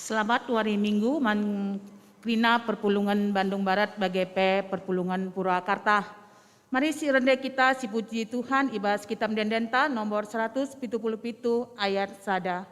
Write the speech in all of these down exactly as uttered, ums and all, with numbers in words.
Selamat wari Minggu man kerina perpulungen Bandung Barat bage pe perpulungen Purwakarta. Mari si rende kita sipuji Tuhan i bas Kitab Ende-endenta nomor seratus pitu puluh pitu ayat sada.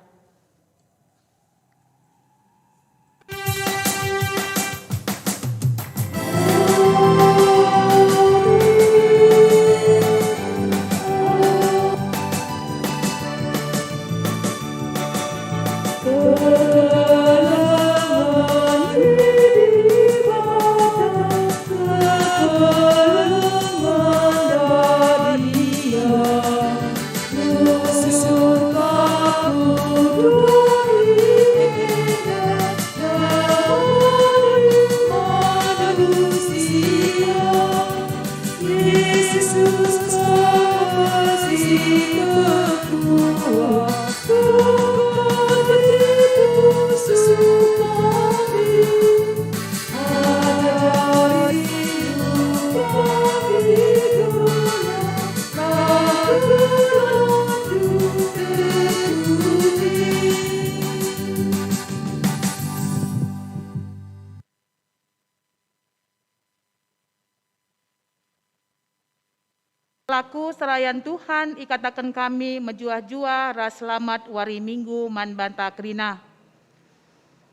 Laku serayan Tuhan ikataken kami mejuah-juah ras selamat wari Minggu man banta kerina.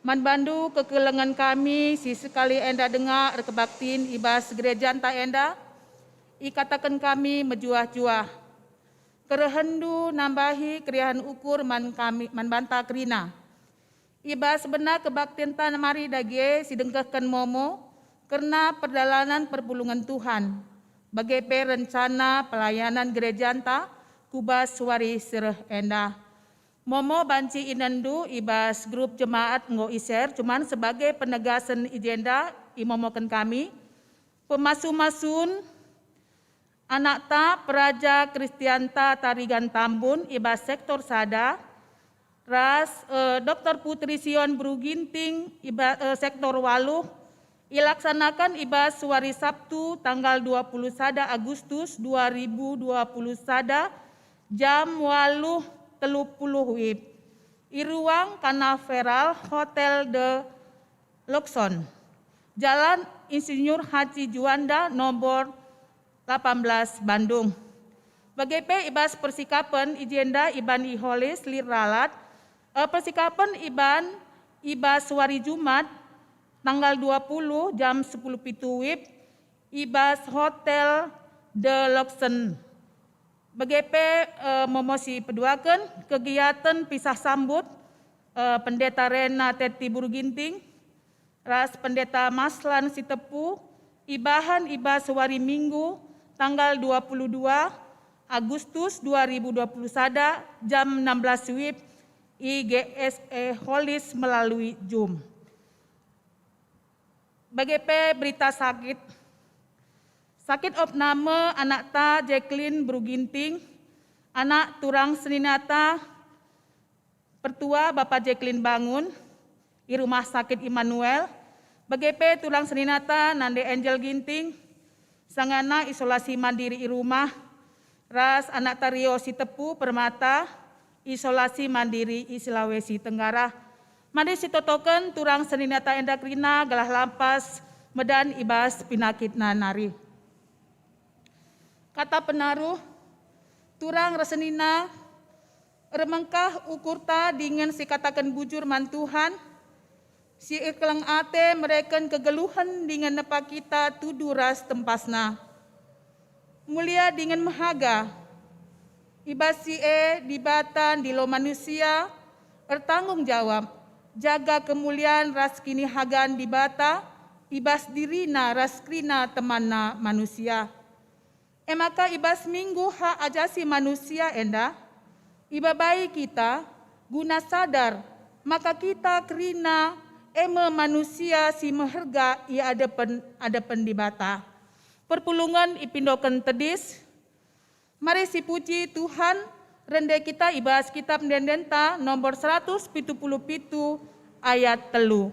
Man bandu kekelengen kami si sekali enda denga erkebaktin i bas gerejanta enda, ikataken kami mejuah-juah. Kerehenndu nambahi keriahen ukur man kami, man banta kerina. I bas bena kebaktinta mari dage si dengkehken momo kerna perdalanen perpulungen Tuhan, bage pe rencana pelayanan gerejanta ku bas wari si reh enda. Momo banci inenndu i bas grup jemaat enggo i-share, cuman sebagai penegasen i jenda imomoken kami, pemasu-masun anakta peraja Kristianta Tarigan Tambun i bas sektor sada, ras, eh, Doktor Putri Sion Beru Ginting i ba-, eh, sektor waluh, ilaksanaken i bas wari Sabtu tanggal dua puluh sada Agustus dua ribu dua puluh sada jam waluh telu puluh wib i ruang Kanaveral Hotel de Luxon, Jalan Insinyur Haji Juanda nomor delapan belas Bandung. Bage pe i bas persikapen i jenda iban i Holis lit ralat, eh, persikapen iban i bas wari Jumat tanggal dua puluh jam sepuluh pitu wib i bas Hotel de Luxon. Bage pe, eh, momo si peduaken kegiaten pisah sambut, eh, Pendeta Rena Teti Beru Ginting ras Pendeta Maslan Sitepu ibahan i bas wari Minggu tanggal dua puluh dua Agustus dua ribu dua puluh sada jam enam belas wib i G S E Holis melalui Zoom. Bage pe berita sakit. Sakit opname anakta Jacqueline Beru Ginting, anak turang seninata pertua Bapa Jacqueline Bangun, i Rumah Sakit Immanuel, bage pe turang seninata Nande Angel Ginting, sangana isolasi mandiri i rumah, ras anakta Rio Sitepu Permata, isolasi mandiri i Sulawesi Tenggara. Mari sitotoken turang seninata enda kerina gelah lampas medan i bas penakitna nari. Kata penaruh, turang ras senina, ermengkah ukurta dingen sikataken bujur man Tuhan, si erkeleng ate mereken kegeluhen dingen nepa kita tudu ras tempasna. Mulia dingen mehaga. I bas si e Dibata ndilo manusia ertanggung jawab jaga kemulian ras kinihagan Dibata i bas dirina ras kerina temanna manusia. E maka i bas Minggu Hak Ajasi Manusia enda, ibabai kita guna sadar maka kita kerina e me manusia si meherga i adepen, adepen Dibata. Perpulungen ipindoken tedis. Mari sipuji Tuhan, rende kita i bas Kitab Ende-endenta nomor seratus pitu puluh pitu ayat telu.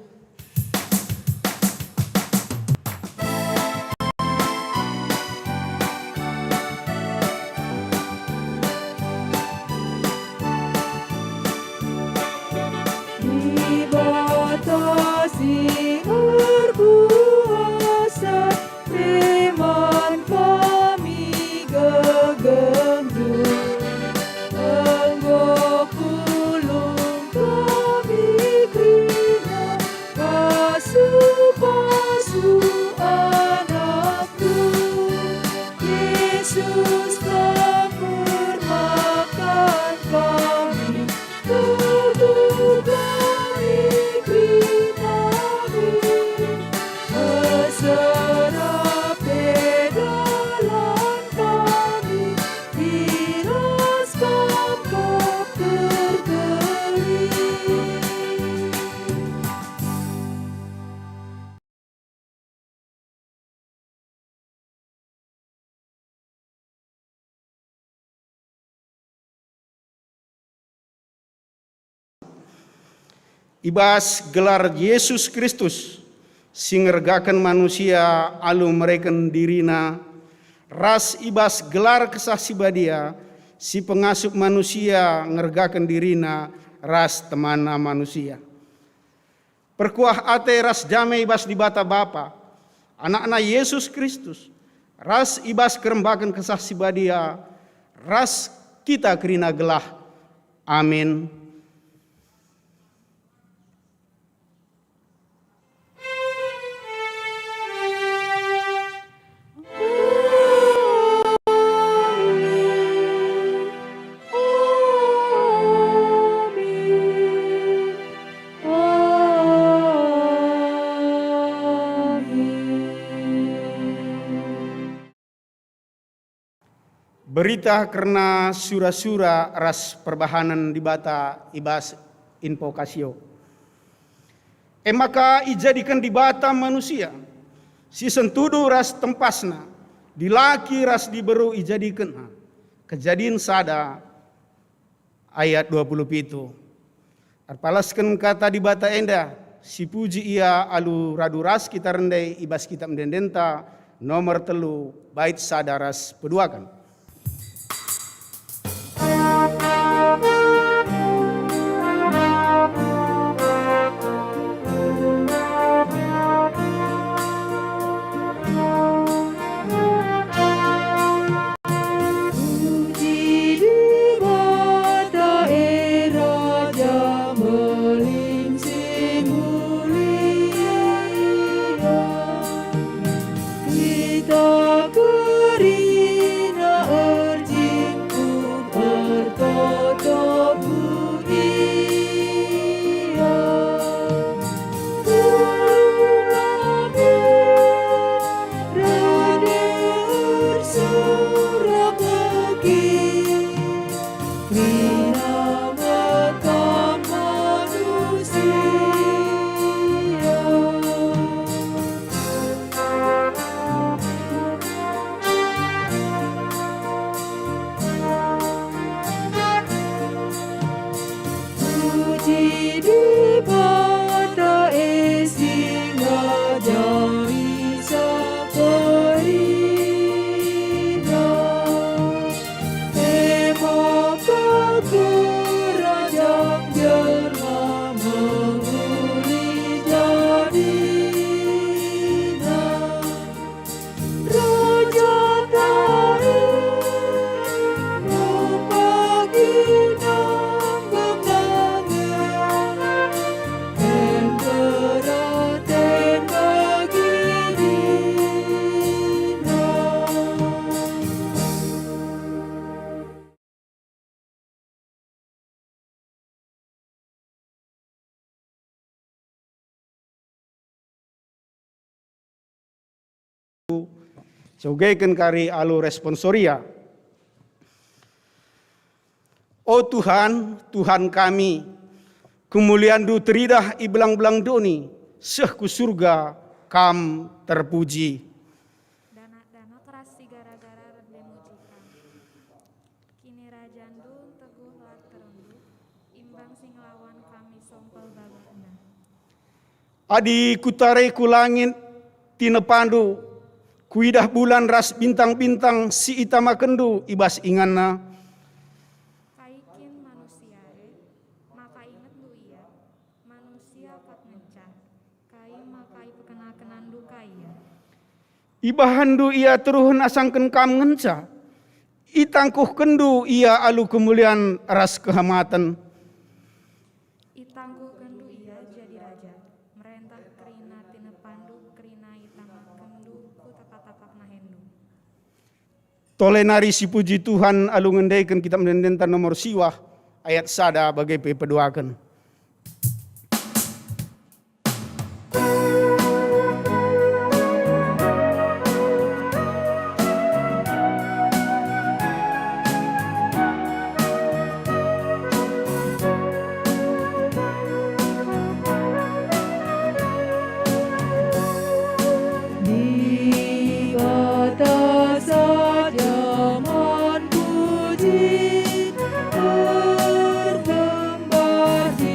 I bas gelar Yesus Kristus, si ngergaken manusia alu mereken diriNa, ras i bas gelar Kesah Si Badia, si pengasup manusia ngergaken dirina ras temanna manusia. Perkuah ate ras dame i bas Dibata Bapa, AnakNa Yesus Kristus, ras i bas kerembaken Kesah Si Badia, ras kita kerina gelah. Amin. Berita kerna sura-sura ras perbahanen Dibata i bas Invokasio. E maka ijadiken Dibata manusia, si sentudu ras tempasna, dilaki ras diberu ijadikenNa. Kejadin sada ayat dua puluh pitu. Erpalasken kata Dibata enda, sipuji Ia alu radu ras kita rende i bas Kitap Ende-endenta nomor telu, bait sada ras peduaken. Puji Dibata e Raja Meling si mulia, kita kerina erjimpuh ertoto puji. Puji Dibata e si ngajari sakerina, e maka kerajaan jelma menguli jadina. Sogeken kari alu responsoria. O Tuhan, Tuhan kami, kemulianNdu teridah i belang-belang doni, seh ku surga Kam terpuji. Danak-danak ras si gara-gara rende muji Kam. KinirajanNdu nteguhlah terundu, imbang si ngelawan kami sompel bagahna. Adi kutare ku langit tinepaNdu, kuidah bulan ras bintang-bintang si itamakenNdu i bas inganna. Kai kin manusia e, maka ingetNdu ia? Manusia kap ngenca, kai maka ipekenakenanNdu ka ia? IbahanNdu ia teruhen asangken Kam ngenca. ItangkuhkenNdu ia alu kemulian ras kehamaten. ItangkuhkenNdu ia jadi raja, merentah kerina tinepaNdu, kerina itamakenNdu ku tapak-tapak nahenNdu. Tole nari sipuji Tuhan alu ngendeken Kitap Ende-endenta nomor siwah, ayat sada bage pe peduaken. Dibata saja man puji, erkembar di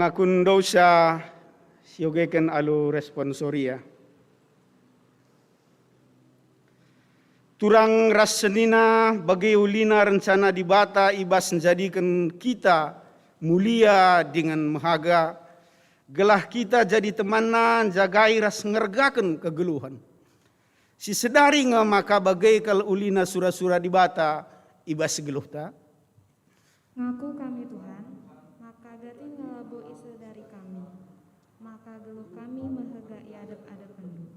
Akun dosa siogeken alu responsoria. Turang ras senina bage ulina rencana Dibata i bas njadiken kita mulia dingen mehaga, gelah kita jadi temanNa njagai ras ngergaken kegeluhen. Sisedari nge maka bage kal ulina sura-sura Dibata i bas geluhta. Ngaku kami, Tuhan, maka gati nge labo isedari kami, maka geluh kami mehega i adep-adepenNdu.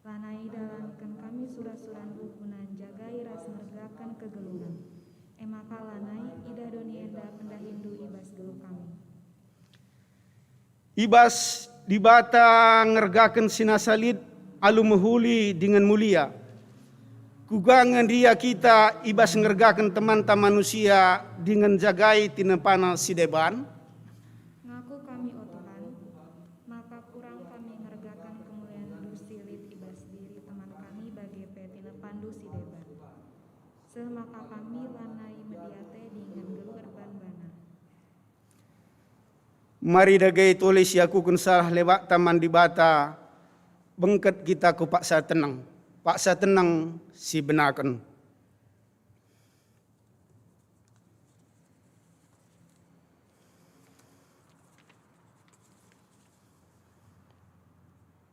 Lanai idalanken kami sura-suraNdu guna njagai ras ngergaken kegeluhen. E maka lanai idah doni enda pendahiNdu i bas geluh kami. I bas Dibata ngergaken si nasa lit alu mehuli dingen mulia. Kuga nge ndia kita i bas ngergaken temanta manusia dingen njagai tinepana si deban? Ngaku kami, o Tuhan, maka kurang kami ngergaken kemulianNdu si lit i bas diri teman kami bage pe tinepaNdu si deban. Seh maka kami lanai mediate dingen nggeluh erban bana. Mari dage tole siakuken salah lebakta man Dibata, bengket kita ku paksa teneng, paksa teneng si benaken.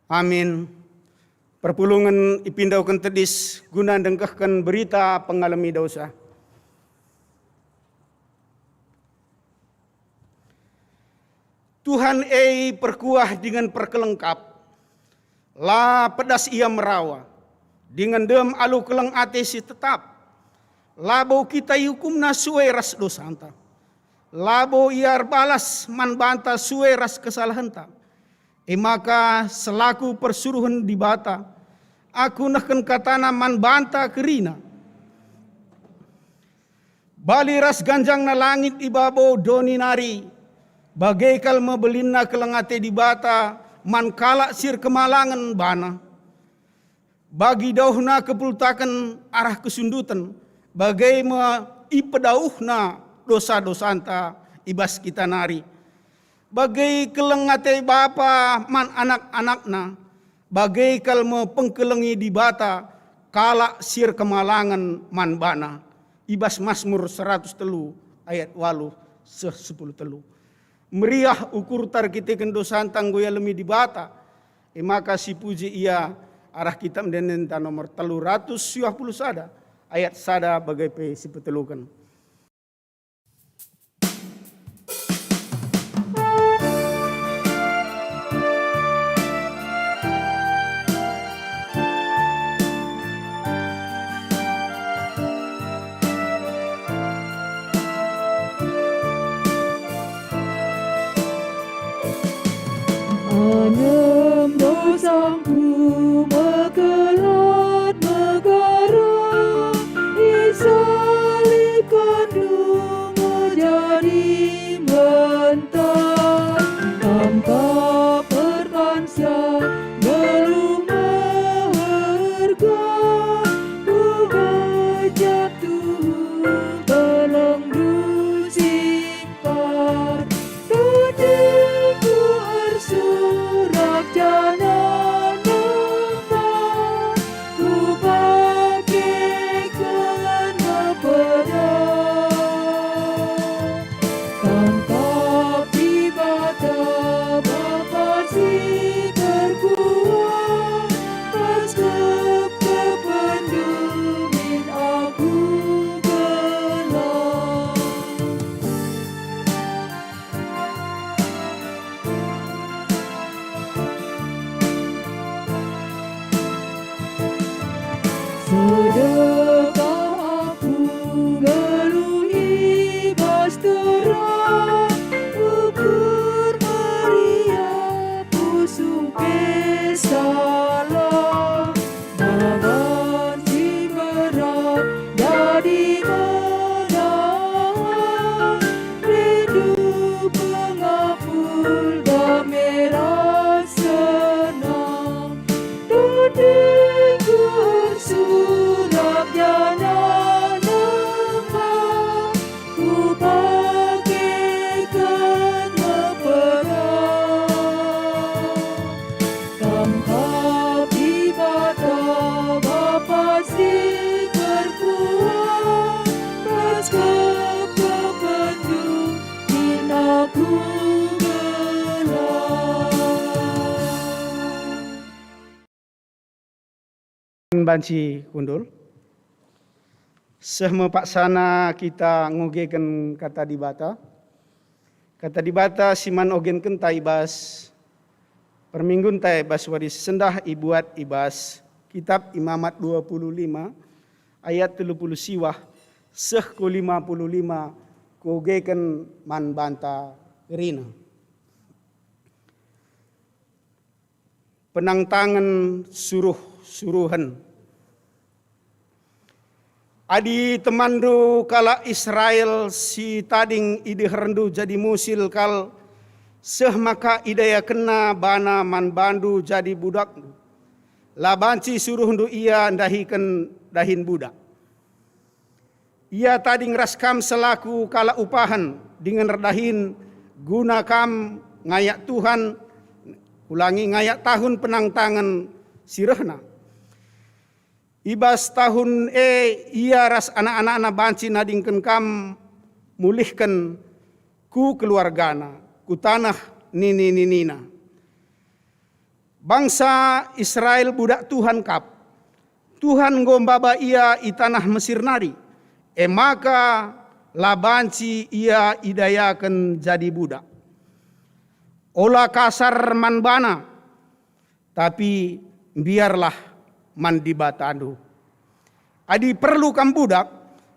Amin. Perpulungen ipindoken tedis guna ndengkehken berita pengalemi dosa. Tuhan e perkuah dingen perkelengkap, la pedas Ia merawa, dingen dem alu keleng ate si tetap. Labo kita iukumNa sue ras dosanta. Labo Ia erbalas man banta sue ras kesalahenta. E maka, selaku persuruhen Dibata, aku nehken kataNa man banta kerina. Bali ras ganjangna langit i babo doni nari, bage kal me belinna keleng ate Dibata man kalak si erkemalangen baNa. Bagi dauhna kepultaken arah kesunduten, bage me ipedauhna dosa-dosanta i bas kita nari. Bage keleng ate bapa man anak-anakna, bage kal me pengkelengi Dibata kalak si erkemalangen man bana. I bas Masmur seratus telu ayat waluh seh sepuluh telu. Meriah ukurta erkiteken dosanta enggo ialemi Dibata, e maka sipuji Ia arah Kitab Ende-endenta nomor telu ratus siwah puluh sada ayat sada bage pe sipeteluken. Anem dosangku mekelat megara, isalibkenndu me jadi mentan, tangkap erbansa, nggeluh meherga, ku gejap tuhu kelengndu si Tuhan, dudingku ersurak janah nembah, kupakekenna pedang. Tangkap Dibata Bapa si perkuah, pas kepkepenndu min aku gelah. Sedekah aku nggeluh i bas terang, ukur meriah pusuh pe salah. Baban si berat jadi menang, rindu pengapul dame ras senang. Dudingku ersurak Banci kundul. Seh me paksana kita ngogeken Kata Dibata. Kata Dibata si man ogenkenta i bas perminggunta i bas wari si sendah ibuat i bas Kitap Imamat dua puluh lima ayat telu puluh siwah seh ku lima puluh lima, kuogeken man banta kerina. Penangtangen suruh-suruhen. Adi temanndu kalak Israel si tading i deherndu jadi musil kal, seh maka idayakenna bana man bandu jadi budakndu, la banci suruhndu ia ndahiken dahin budak. Ia tading ras kam selaku kalak upahen dingen erdahin guna kam ngayak Tuhan, ulangi, ngayak tahun penangtangen si rehna. I bas tahun e ia ras anak-anakna banci nadingken kam mulihken ku keluargana, ku taneh nini-ninina. Bangsa Israel budak Tuhan kap. Tuhan enggo mbaba ia i taneh Mesir nari, e maka la banci ia idayaken jadi budak. Ola kasar man bana, tapi mbiarlah man Dibatandu. Adi perlu kam budak,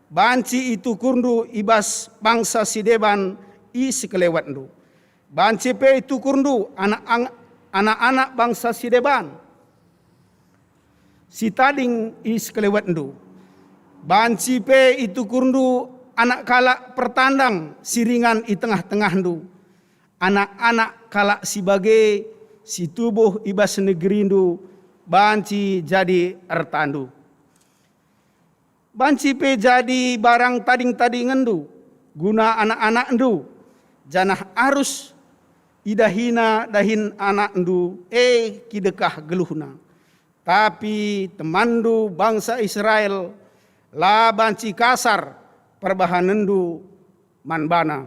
banci itukurndu i bas bangsa si deban i sekelewetndu. Banci pe itukurndu anak ang-, anak-anak bangsa si deban si tading i sekelewetndu. Banci pe itukurndu anak kalak pertandang si ringan i tengah-tengahndu. Anak-anak kalak si bage si tubuh i bas negerindu banci jadi ertandu. Banci pe jadi barang tading-tadingenndu guna anak-anakndu, janah arus idahina dahin anakndu e kidekah geluhna. Tapi temanndu bangsa Israel la banci kasar perbahanenndu man bana.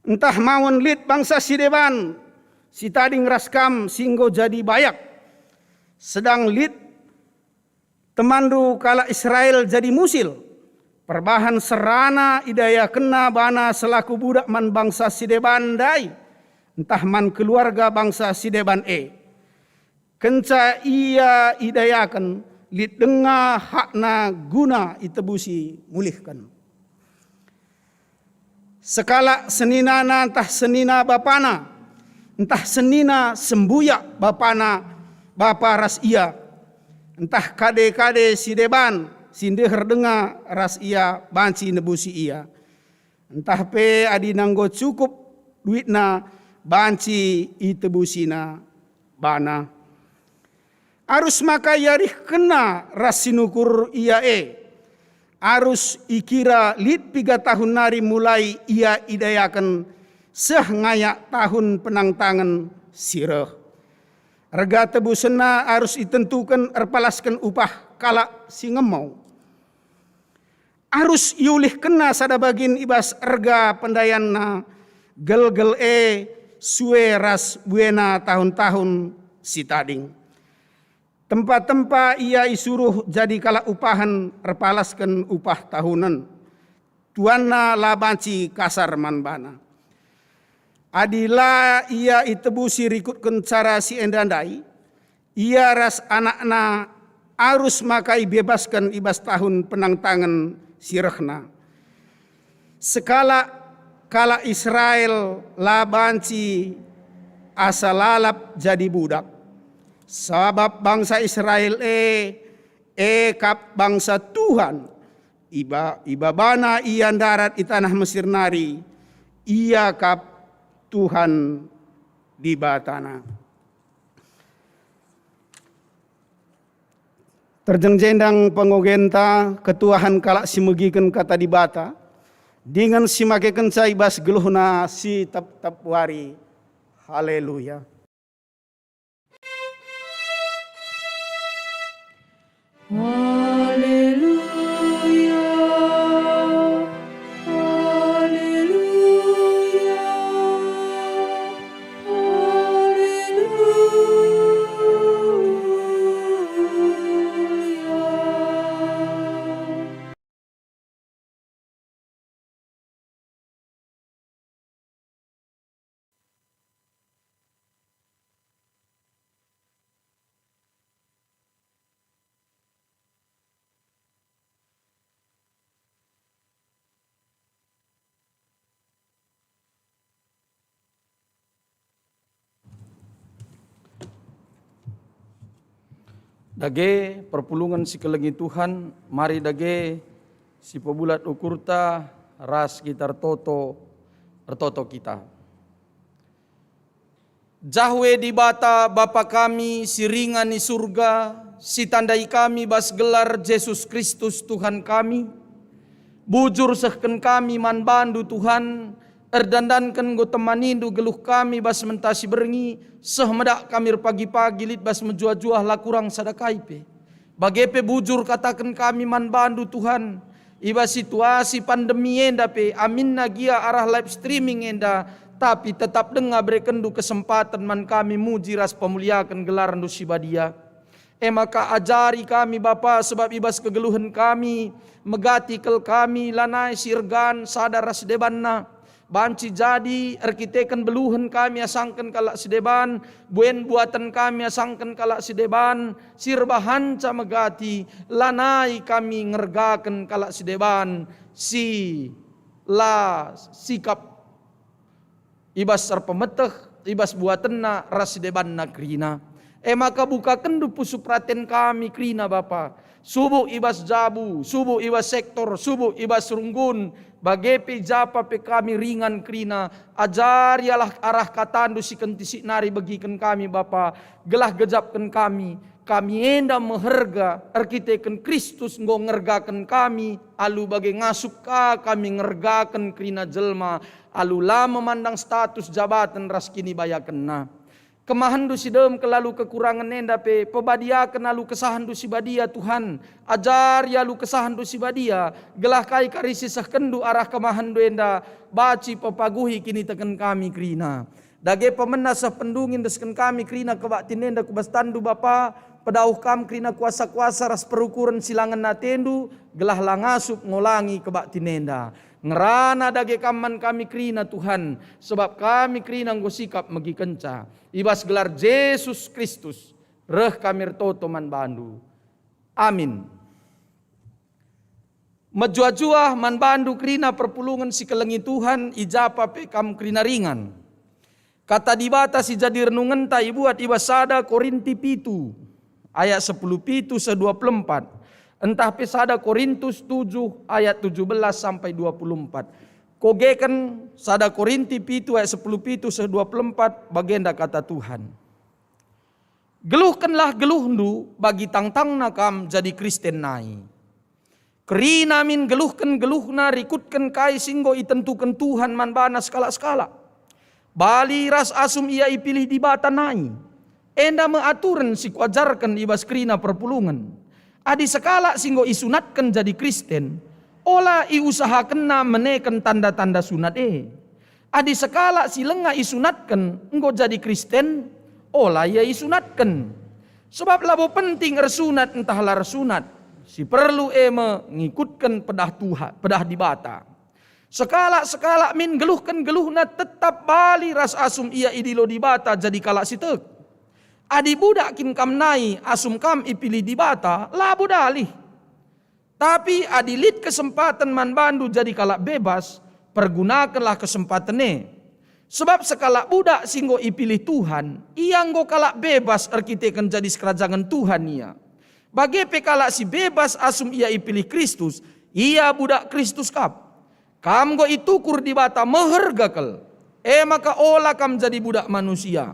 Ntah mawen lit bangsa si deban si tading ras kam si enggo jadi bayak, sedang lit temanndu kalak Israel jadi musil, perbahan serana idayakenna bana selaku budak man bangsa si deban ndai, ntah man keluarga bangsa si deban e. Kenca ia idayaken, lit denga hakna guna itebusi mulihken. Sekalak seninana ntah senina bapana, ntah senina sembuyak bapana, bapa ras ia, ntah kade-kade si deban si ndeher denga ras ia banci nebusi ia. Ntah pe adi nanggo cukup duitna banci itebusina bana. Arus maka iarihkenna ras si nukur ia e. Arus ikira lit piga tahun nari mulai ia idayaken seh ngayak tahun penangtangen si reh. Rega tebusenna arus itentuken erpalasken upah kalak si ngemo. Arus iulihkenna sada bagin i bas rega pendayanna gelgel e sue ras buena tahun-tahun si tading. Tempa-tempa ia isuruh jadi kalak upahen erpalasken upah tahunen. Tuanna la banci kasar man bana. Adi la ia itebusi rikutken cara si enda ndai, ia ras anakna arus maka ibebasken i bas tahun penangtangen si rehna. Sekalak kalak Israel la banci asa lalap jadi budak, sabap bangsa Israel e, e kap bangsa Tuhan. Iba-, ibabana ia ndarat i taneh Mesir nari, ia kap Tuhan Dibatana. Terjengjendang pengogenta, ketuahen kalak si megiken Kata Dibata, dingen si makekenca i bas geluhna si tep-tep wari. Haleluya. Haleluya, haleluya, haleluya. Dage perpulungen si kelengi Tuhan, mari dage sipebulat ukurta ras kita ertoto, ertoto kita. Jahwe Dibata, Bapa kami si ringan i Surga, sitandai kami bas gelar Jesus Kristus Tuhan kami, bujur sehken kami man baNdu, Tuhan, erdandanken enggo temanindu geluh kami bas mentasi berngi, seh medak kami erpagi-pagi lit bas mejuah-juah la kurang sada kai pe. Bage pe bujur kataken kami man baNdu, Tuhan, i bas situasi pandemi enda pe, aminna gia arah live streaming enda, tapi tetap denga berekenNdu kesempaten man kami muji ras pemuliaken gelarNdu si badia. E maka ajari kami, Bapa, sebab i bas kegeluhen kami, megati kal kami, lanai si ergan sada ras debanna. Banci jadi erkiteken beluhen kami asangken kalak si deban, buen buaten kami asangken kalak si deban, si erbahanca megati, lanai kami ngergaken kalak si deban, si la sikap i bas erpemeteh, i bas buatenna ras si debanna kerina. E maka bukakenndu pusuh peraten kami kerina, Bapa. Subuk i bas jabu, subuk i bas sektor, subuk i bas runggun, bage pe i ja pe kami ringan kerina. Ajarilah arah katandu si kentisik nari begiken kami, Bapa, gelah gejapken kami. Kami enda meherga erkiteken Kristus enggo ngergaken kami, alu bage ngasup ka kami ngergaken kerina jelma, alu la memandang status, jabaten ras kinibayakenna. KemahenNdu si dem kal alu kekurangen enda pe, pebadiaken alu kesahenNdu si badia, Tuhan. Ajari alu kesahenNdu si badia, gelah kai kari si sehkenNdu arah kemahenNdu enda, banci pepaguhi kiniteken kami kerina. Dage pemena seh pendungi endesken kami kerina kebaktin enda ku bas tanNdu, Bapa, pedauh Kam kerina kuasa-kuasa ras perukuren si la ngena ateNdu, gelah la ngasup ngolangi kebaktin enda. Ngerana dage Kam man kami kerina, Tuhan, sebab kami kerina enggo sikap megikenca. I bas gelar Jesus Kristus, reh kami ertoto man baNdu. Amin. Mejuah-juah man bandu kerina perpulungen si kelengi Tuhan, i ja pe kam kerina ringan. Kata Dibata si jadi renungenta ibuat i bas sada Korinti pitu ayat sepuluh pitu seh dua puluh empat, ntah pe sada Korintus tujuh ayat tujuh belas sampai dua puluh empat. Kogeken sada Korinti pitu ayat sepuluh pitu seh dua puluh empat, bagenda kata Tuhan. Geluhkenlah geluhndu bagi tangtangna kam jadi Kristen nai. Kerina min geluhken geluhna rikutken kai si enggo itentuken Tuhan man bana sekalak-sekalak. Bali ras asum ia ipilih Dibata nai. Enda me aturen si kuajarken i bas kerina perpulungen. Adi sekalak si enggo isunatken jadi Kristen, ola iusahakenna meneken tanda-tanda sunat e. Adi sekalak si langa isunatken enggo jadi Kristen, ola ia isunatken. Sebab labo penting ersunat ntah la ersunat, si perlu e me ngikutken pedah Tuhan, pedah Dibata. Sekalak-sekalak min geluhken geluhna tetap bali ras asum ia idilo Dibata jadi kalak si tek. Adi budak kin kam nai asum kam ipilih Dibata, labo dalih. Tapi adi lit kesempaten man bandu jadi kalak bebas, pergunakenlah kesempaten e. Sebab sekalak budak si enggo ipilih Tuhan, ia enggo kalak bebas erkiteken jadi sikerajangen Tuhan ia. Bage pe kalak si bebas asum ia ipilih Kristus, ia budak Kristus kap. Kam enggo itukur Dibata meherga kal, e maka ola kam jadi budak manusia.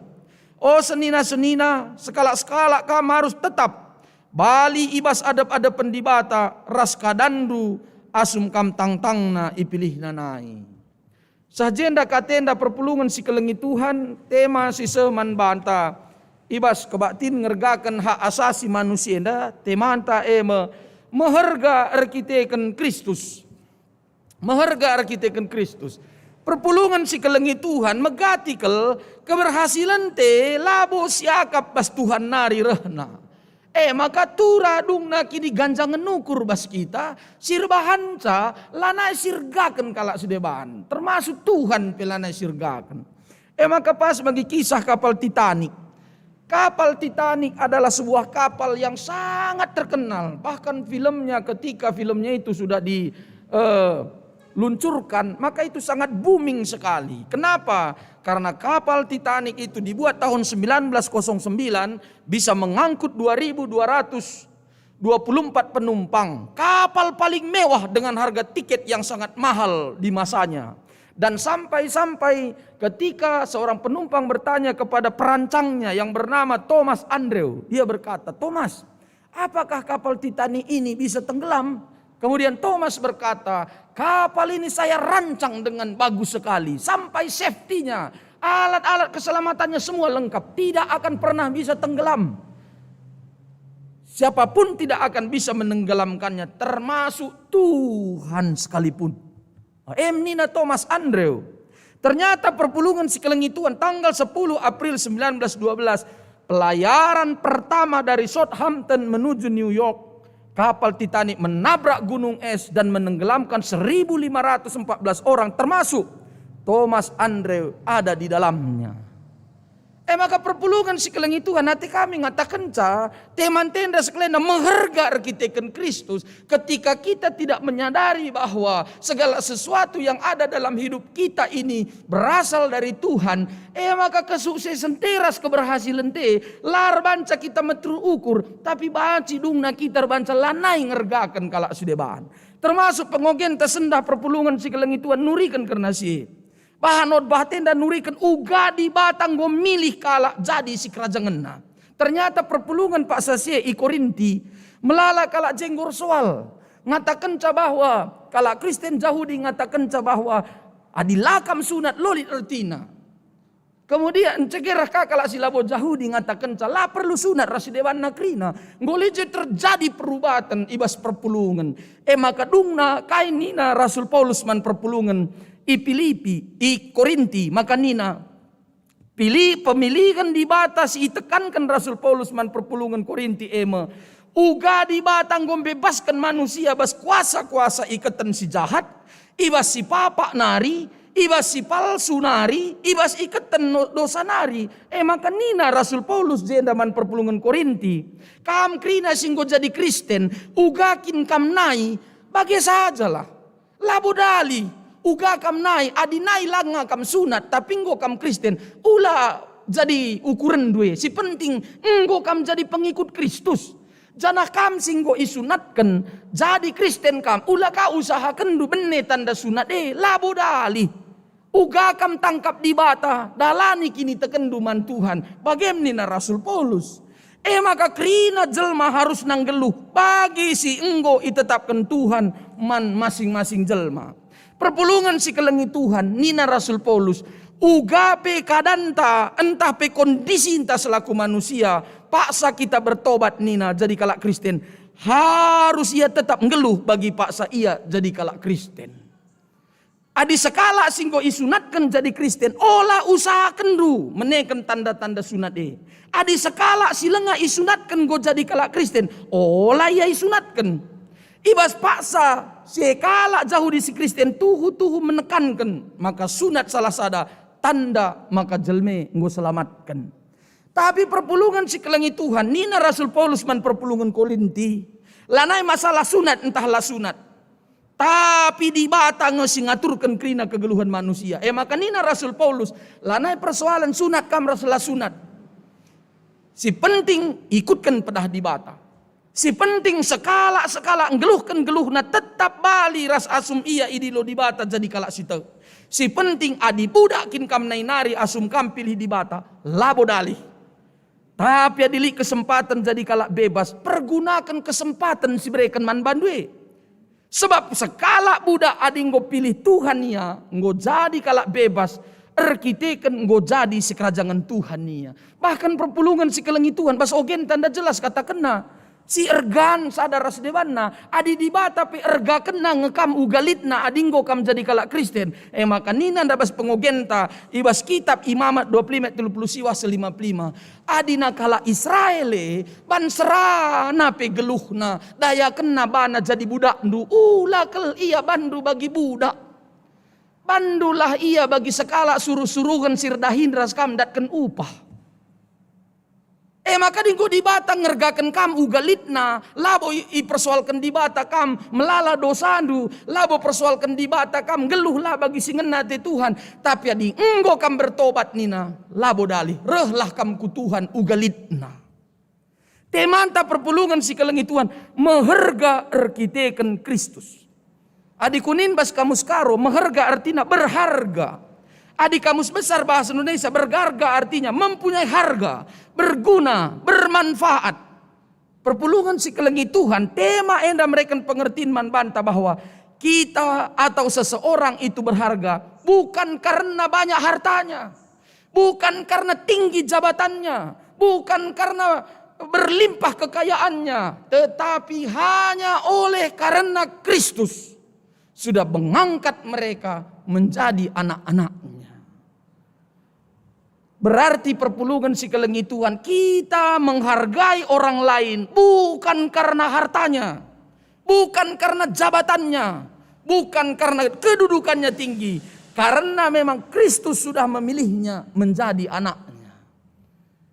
O senina-senina, sekalak-sekalak kam arus tetap bali i bas adep-adepen Dibata ras kadanndu asum kam tangtangna ipilihNa nai. Seh jenda katenda perpulungen si kelengi Tuhan, tema si seh man banta i bas kebaktin ngergaken hak asasi manusia enda, temanta e me meherga erkiteken Kristus. Meherga erkiteken Kristus. Perpulungen si kelengi Tuhan megati kal, keberhasilenta labo siakap bas Tuhan nari rehna. E maka tura dungna kiniganjangen ukur bas kita, si erbahanca lanai siergaken kalak si deban, termasuk Tuhan pe lanai siergaken. E maka pas bagi kisah kapal Titanic. Kapal Titanic adalah sebuah kapal yang sangat terkenal. Bahkan filmnya, ketika filmnya itu sudah di, eh, luncurkan, maka itu sangat booming sekali. Kenapa? Karena kapal Titanic itu dibuat tahun sembilan belas kosong sembilan, bisa mengangkut dua ribu dua ratus dua puluh empat penumpang. Kapal paling mewah dengan harga tiket yang sangat mahal di masanya. Dan sampai-sampai ketika seorang penumpang bertanya kepada perancangnya yang bernama Thomas Andrew, dia berkata, "Thomas, apakah kapal Titanic ini bisa tenggelam?" Kemudian Thomas berkata, "Kapal ini saya rancang dengan bagus sekali, sampai safety-nya, alat-alat keselamatannya semua lengkap, tidak akan pernah bisa tenggelam. Siapapun tidak akan bisa menenggelamkannya, termasuk Tuhan sekalipun." Em nina Thomas Andrew. Ternyata perpulungen si kelengi Tuhan tanggal sepuluh April sembilan belas dua belas, pelayaran pertama dari Southampton menuju New York, kapal Titanic menabrak gunung es dan menenggelamkan seribu lima ratus empat belas orang, termasuk Thomas Andrew ada di dalamnya. E maka perpulungen si kelengi Tuhan, ate kami ngatakenca, teman tenda sekalenda meherga erkiteken Kristus, ketika kita tidak menyadari bahwa segala sesuatu yang ada dalam hidup kita ini berasal dari Tuhan, e maka kesuksesen te ras keberhasilen te la erbanca kita meteruk ukur, tapi banci dungna kita erbanca lanai ngergaken kalak si deban. Termasuk pengogenta sendah perpulungen si kelengi Tuhan nuriken kerna si e. Bahan khotbah enda nuriken uga Dibata enggo milih kalak jadi sikerajangenNa. Ternyata perpulungen paksa si e i Korinti, melala kalak jenggor soal. Ngatakenca bahwa, kalak Kristen Jahudi ngatakenca bahwa, "Adi la kam sunat, la lit ertina." Kemudian, ncegerah ka kalak si labo Jahudi ngatakenca la perlu sunat ras si debanna kerina. Enggo lit je terjadi perubaten i bas perpulungen. E maka dungna kai nina Rasul Paulus man perpulungen i Pilipi, i Korinti, maka nina, pili-, pemilihen Dibata si itekanken Rasul Paulus man perpulungen Korinti e me, uga Dibata enggo mbebasken manusia bas kuasa-kuasa iketen si jahat, i bas si papak nari, i bas si palsu nari, i bas iketen no-, dosa nari. E maka nina Rasul Paulus jenda man perpulungen Korinti, "Kam kerina si enggo jadi Kristen, uga kin kam nai? Bage sajalah. Labo dali, uga kam nai, adi nai langa kam sunat, tapi enggo kam Kristen, ula jadi ukurenndu e. Si penting, enggo kam jadi pengikut Kristus. Janah kam si enggo isunatken, jadi Kristen kam, ula ka usahakenndu bene tanda sunat e, labo dali. Uga kam tangkap Dibata, dalani kinitekenndu man Tuhan." Bagem nina Rasul Paulus. E maka kerina jelma harus nggeluh bagi si enggo itetapken Tuhan man masing-masing jelma. Perpulungen si kelengi Tuhan, nina Rasul Paulus, uga pe keadanta, ntah pe kondisinta selaku manusia, paksa kita bertobat nina jadi kalak Kristen, harus ia tetap nggeluh bagi paksa ia jadi kalak Kristen. Adi sekalak si enggo isunatken jadi Kristen, ola usahakenndu meneken tanda-tanda sunat e. Adi sekalak si langa isunatken enggo jadi kalak Kristen, ola ia isunatken. I bas paksa sekalak Jahudi si Kristen tuhu-tuhu menekanken maka sunat salah sada tanda maka jelma e enggo selamatken. Tapi perpulungen si kelengi Tuhan, nina Rasul Paulus man perpulungen Korinti, lanai masalah sunat ntah la sunat. Tapi Dibata nge si ngaturken kerina kegeluhen manusia. E maka nina Rasul Paulus, lanai persoalen sunat kam ras la sunat. Si penting ikutken pedah Dibata. Si penting sekalak-sekalak nggeluhken geluhna tetap bali ras asum ia idilo Dibata jadi kalak si tek. Si penting adi budak kin kam nai nari asum kam pilih Dibata, labo dalih. Tapi adi lit kesempaten jadi kalak bebas, pergunaken kesempaten si ibereken man bandu e. Sebab sekalak budak adi enggo pilih Tuhan ia, enggo jadi kalak bebas, erkiteken enggo jadi sikerajangen Tuhan ia. Bahkan perpulungen si kelengi Tuhan, bas ogenta enda jelas katakenna, si ergan sada ras debanna, adi Dibata pe ergakenna nge kam uga litna adi enggo kam jadi kalak Kristen. E maka nina enda bas pengogenta, i bas kitab Imamat dua puluh lima ayat telu puluh siwah se lima puluh lima. Adina kalak Israel e, ban serana pe geluhna, dayakenna bana jadi budakndu, ula kal ia banndu bagi budak. Banndulah ia bagi sekalak suruh-suruhen si erdahin ras kam ndatken upah. E E maka enggo Dibata ngergaken kam uga litna, labo i-, ipersoalken Dibata kam melala dosandu, labo persoalken Dibata kam nggeluh la bagi si ngena ate Tuhan. Tapi adi enggo kam bertobat nina, labo dalih, rehlah kam ku Tuhan uga litna. Temanta perpulungen si kelengi Tuhan, meherga erkiteken Kristus. Adi kunin bas kamus Karo, meherga artina berharga. Adi kamus besar bahasa Indonesia, berharga artinya mempunyai harga, berguna, bermanfaat. Perpulungen si kelengi Tuhan, tema enda mereken pengertin man banta bahwa kita atau seseorang itu berharga bukan karena banyak hartanya, bukan karena tinggi jabatannya, bukan karena berlimpah kekayaannya, tetapi hanya oleh karena Kristus sudah mengangkat mereka menjadi anak-anaknya. Berarti perpulungen si kelengi Tuhan, kita menghargai orang lain bukan karena hartanya, bukan karena jabatannya, bukan karena kedudukannya tinggi, karena memang Kristus sudah memilihnya menjadi anaknya.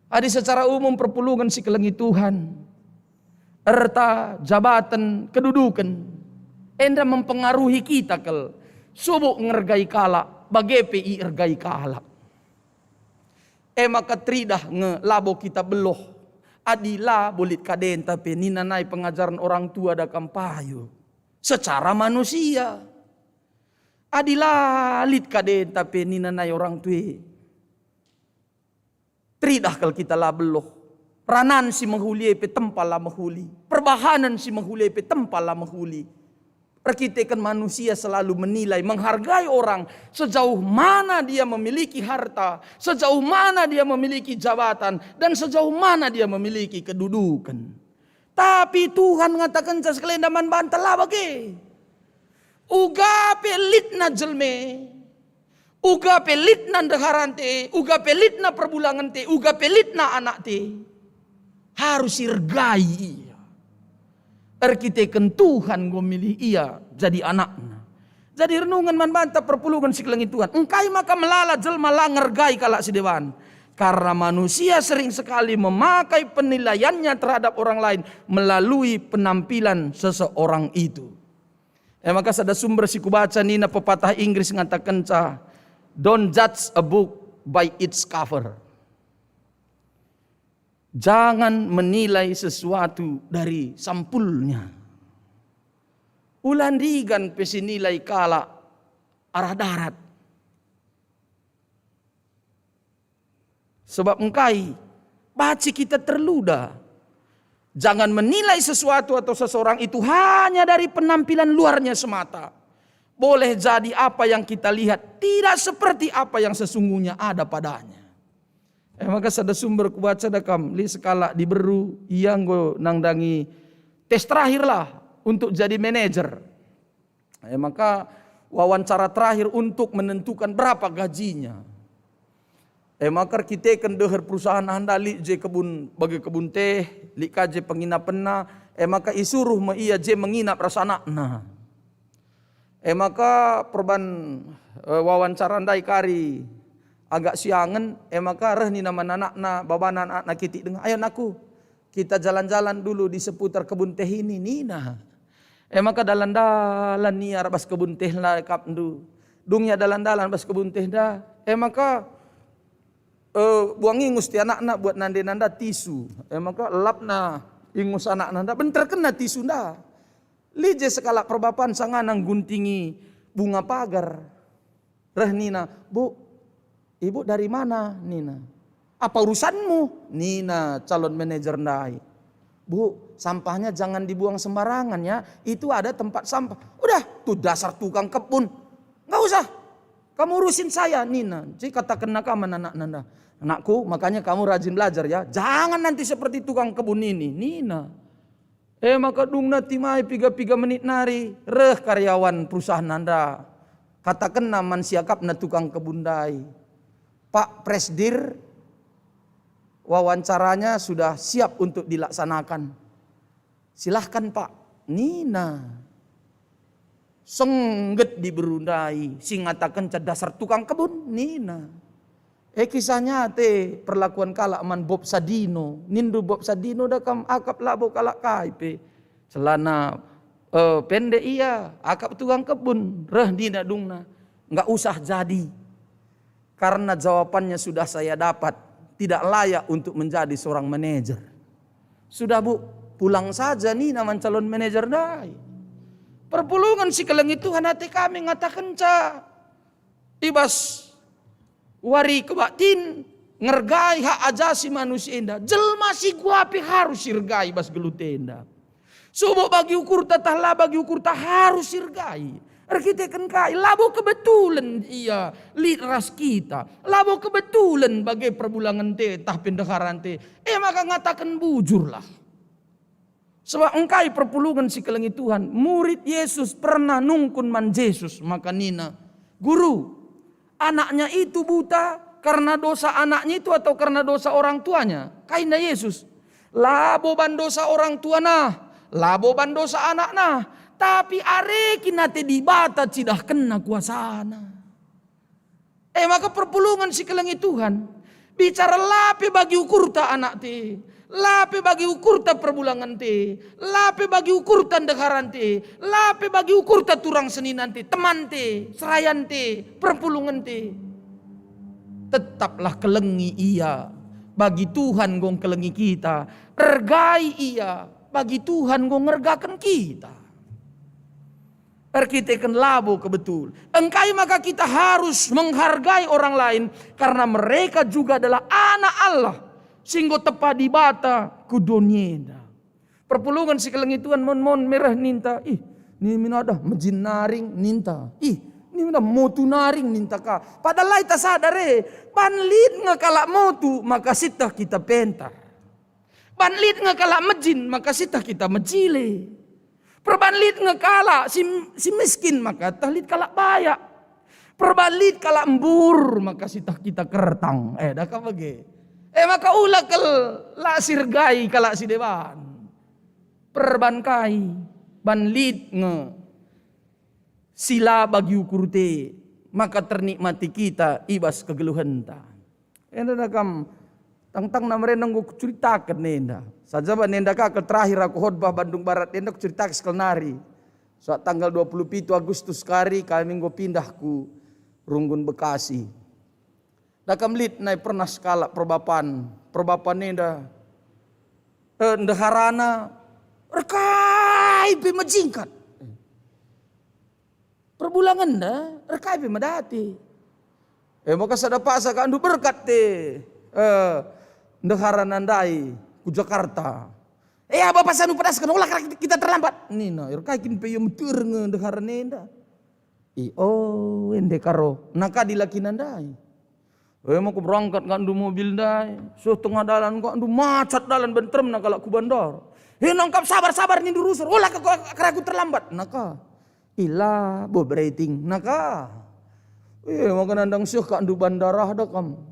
Adi secara umum perpulungen si kelengi Tuhan, erta, jabaten, keduduken, enda mempengaruhi kita kal. Subuk ngergai kalak, bage pe iergai kalak. E maka teridah nge labo kita beluh. Adi la bo lit kadenta pe nina nai pengajaren orang tua da kam payo. Secara manusia. Adi la lit kadenta pe nina nai orang tua. Teridah kal kita la beluh. Ranan si mehuli e pe tempa la mehuli. Perbahanen si mehuli e pe tempa la mehuli. Erkiteken manusia selalu menilai, menghargai orang sejauh mana dia memiliki harta, sejauh mana dia memiliki jabatan, dan sejauh mana dia memiliki kedudukan. Tapi Tuhan ngatakenca sekalenda man banta la bage. Uga pe litna jelme, uga pe litna ndeharante, uga pe litna perbulangente, uga pe litna anakte, harus irgai ia. Erkiteken Tuhan enggo milih ia jadi anakna. Jadi renungen man banta perpulungen si kelengi Tuhan. Engkai maka melala jelma la ngergai kalak si deban? Karena manusia sering sekali memakai penilaiannya terhadap orang lain melalui penampilan seseorang itu. E maka sada sumber si kubaca nina pepatah Inggris ngatakenca, "Don't judge a book by its cover." Jangan menilai sesuatu dari sampulnya. Ula ndigan pe sinilai kalak arah darat. Sebab engkai? Banci kita terluda. Jangan menilai sesuatu atau seseorang itu hanya dari penampilan luarnya semata. Boleh jadi apa yang kita lihat tidak seperti apa yang sesungguhnya ada padanya. E maka sada sumber kubaca da kam, lit sekalak diberu, ia enggo nandangi tes terakhir lah untuk jadi manajer. E maka wawancara terakhir untuk menentukan berapa gajinya. E maka erkiteken deher perusahaan enda lit je kebun, bage kebun teh, lit ka je penginapenna, e maka isuruh me ia je menginap ras anakna. E maka perban, e, wawancara ndai kari agak siangen, e maka reh nina man anakna, babana anakna kitik denga, "Ayo nakku, kita jalan-jalan dulu di seputar kebun teh ini," nina. E maka dalan-dalan ia ras bas kebun teh la kap ndu. Dung ia dalan-dalan bas kebun teh nda, e maka, e, buang ingus ti anakna buat nande nanda tisu. E maka elapna ingus anakna nda, benterkenna tisu nda. Lit je sekalak perbapan sangana ngguntingi bunga pagar. Reh nina, "Bu, Ibu dari mana?" nina. "Apa urusanmu?" nina calon manajer ndai. "Bu, sampahnya jangan dibuang sembarangan ya, itu ada tempat sampah." "Udah, tuh dasar tukang kebun. Nggak usah, kamu urusin saya," nina. Jadi katakenna ka man anakna nda, "Anakku, makanya kamu rajin belajar ya, jangan nanti seperti tukang kebun ini," nina. E maka dungna timai piga-piga menit nari, reh karyawan perusahaan nanda. Katakenna man siakapna tukang kebun ndai, "Pak Presdir, wawancaranya sudah siap untuk dilaksanakan. Silahkan, Pak," nina. Sengget diberu ndai, si ngatakenca dasar tukang kebun, nina. E, kisahnya ate perlakuan kalak man Bob Sadino. Nindu Bob Sadino da kam akap labo kalak kai pe. Celana, eh, pendek ia, akap tukang kebun. Reh nina dungna, "Nggak usah jadi. Karena jawabannya sudah saya dapat, tidak layak untuk menjadi seorang manajer." Sudah, Bu, pulang saja nina man calon manajer ndai. Perpulungen si kelengi Tuhan ate kami ngatakenca. I bas wari kebaktin, ngergai hak ajasi manusia enda. Jelma si guapi harus sirgai bas gelut enda. Subuk bagi ukurta tah la bagi ukurta harus sirgai. Erkiteken kai? Labo kebetulen ia lit ras kita. Labo kebetulen bage perbulangen te tah pendeharan te. E maka ngataken bujurlah. Sebab engkai perpulungen si kelengi Tuhan? Murid Yesus pernah nungkun man Jesus, maka nina, "Guru, anaknya itu buta karena dosa anaknya itu atau karena dosa orang tuanya?" Kai nina Yesus? "Labo ban dosa orang tuana, labo ban dosa anakna, tapi are kin ate Dibata cidahkenna kuasana." E maka perpulungen si kelengi Tuhan, bicara la pe bagi ukurta anak te, la pe bagi ukurta perbulangen te, la pe bagi ukurta ndeharan te, la pe bagi ukurta turang senina te, teman te, serayan te, perpulungen te. Tetaplah kelengi ia, bagi Tuhan enggo kelengi kita, ergai ia, bagi Tuhan enggo ngergaken kita. Erkiteken labo kebetul. Engkai maka kita harus menghargai orang lain karena mereka juga adalah anak Allah si enggo tepa Dibata ku doni enda. Perpulungen si kelengi Tuhan mon-mon mereh ninta, "Ih, ni mina dah mejin naring," ninta. "Ih, ni mina motu naring," ninta ka. Padahal la ita sadar e, ban lit nge kalak motu maka sieteh kita pentar. Ban lit nge kalak mejin maka sieteh kita mejile. Perban lit nge kalak si, si miskin maka teh lit kalak bayak. Perban lit kalak mbur maka sieteh kita kertang. Eh, dah ka bage. Eh, maka ula kal la sirgai kalak si deban. Perban kai? Ban lit nge si la bagi ukur te, maka ternikmati kita i bas kegeluhenta. Enda da kam, tangtangna merenda enggo kuceritaken enda. Saja ba nenda ka kal terakhir aku khotbah Bandung Barat enda kuceritaken sekali nari. Saat tanggal dua puluh pitu Agustus kari kami enggo pindah ku Runggun Bekasi. Da kam lit nai pernah sekalak perbapan, perbapan enda, eh, ndeharana erkai pe mejingkat. Perbulangenna erkai pe medati. E maka sada paksa ka ndu berkat te, eh, ndeharana ndai ku Jakarta. "Eh, aba pasanu pedasken, ola kita terlambat," nina. Erkai kin pe ia meter nge ndeharana enda. "I, oh, ende karo," naka dilakina ndai. E maka berangkat ka ndu mobil ndai, seh tengah dalan ka ndu macet dalan benteremna kalak ku bandar. "He, nongkap sabar-sabar nindu rusur, ola ka keraku terlambat," naka. "Ila bo berating," naka. E maka nandang seh ka ndu bandara da kam.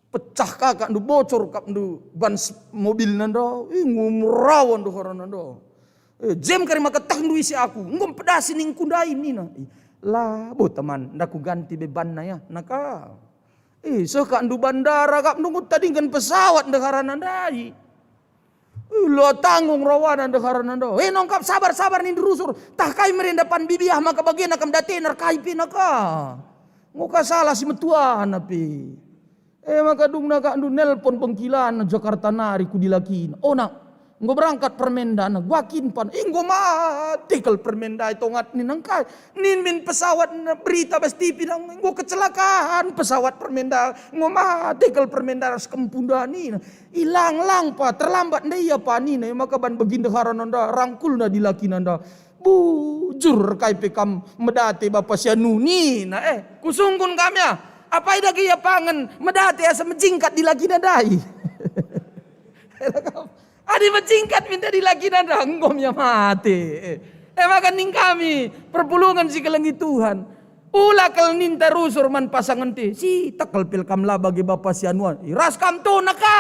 Pecah ka ka ndu, bocor ka ndu ban mobil nanda. Ih, ngumrawa ndu horana nda. Eh, jem kari maka teh ndu isi aku, enggo mpedasi ningku ndai nina. Ih, la bo teman, nda kuganti bebanna ya, naka. Eh, seh ka ndu bandara kap ndu tadingken pesawat ndeharana ndai. Eh, la tanggung rawana ndeharana nda. Eh, nongkap sabar-sabar nindu rusur. Tah kai merenda pan bibiah maka bagena kam datena kai pe naka. Enggo ka salah si metuana pe. Eh, maka dungna ka ndu nelpon bengkilana Jakarta nari ku dilakina. "Oh, nak, enggo berangkat permendana, guakin pan." Enggo mate kal permendai tongat nina ngkai. Nin min pesawat berita bas T V nang enggo kecelakaan pesawat permenda, enggo mate kal permenda ras kempunda nina. Ilang-lang pa, terlambat ndai ia pa nina, maka ban beginda harana nda, rangkulna dilakina nda. "Bujur kai pe kam medate bapa si anu," nina. Eh, kusungkun kam ya. Apai dage ia pangen medate asa mejingkat dilakina ndai. Adi mejingkat minta dilakina nda, enggo ia mate. Eh, maka ning kami perpulungen si kelengi Tuhan. Ula kal ninta rusur man pasangen te, si tekel pil kam la bage bapa si anuan. Ras kam tona ka.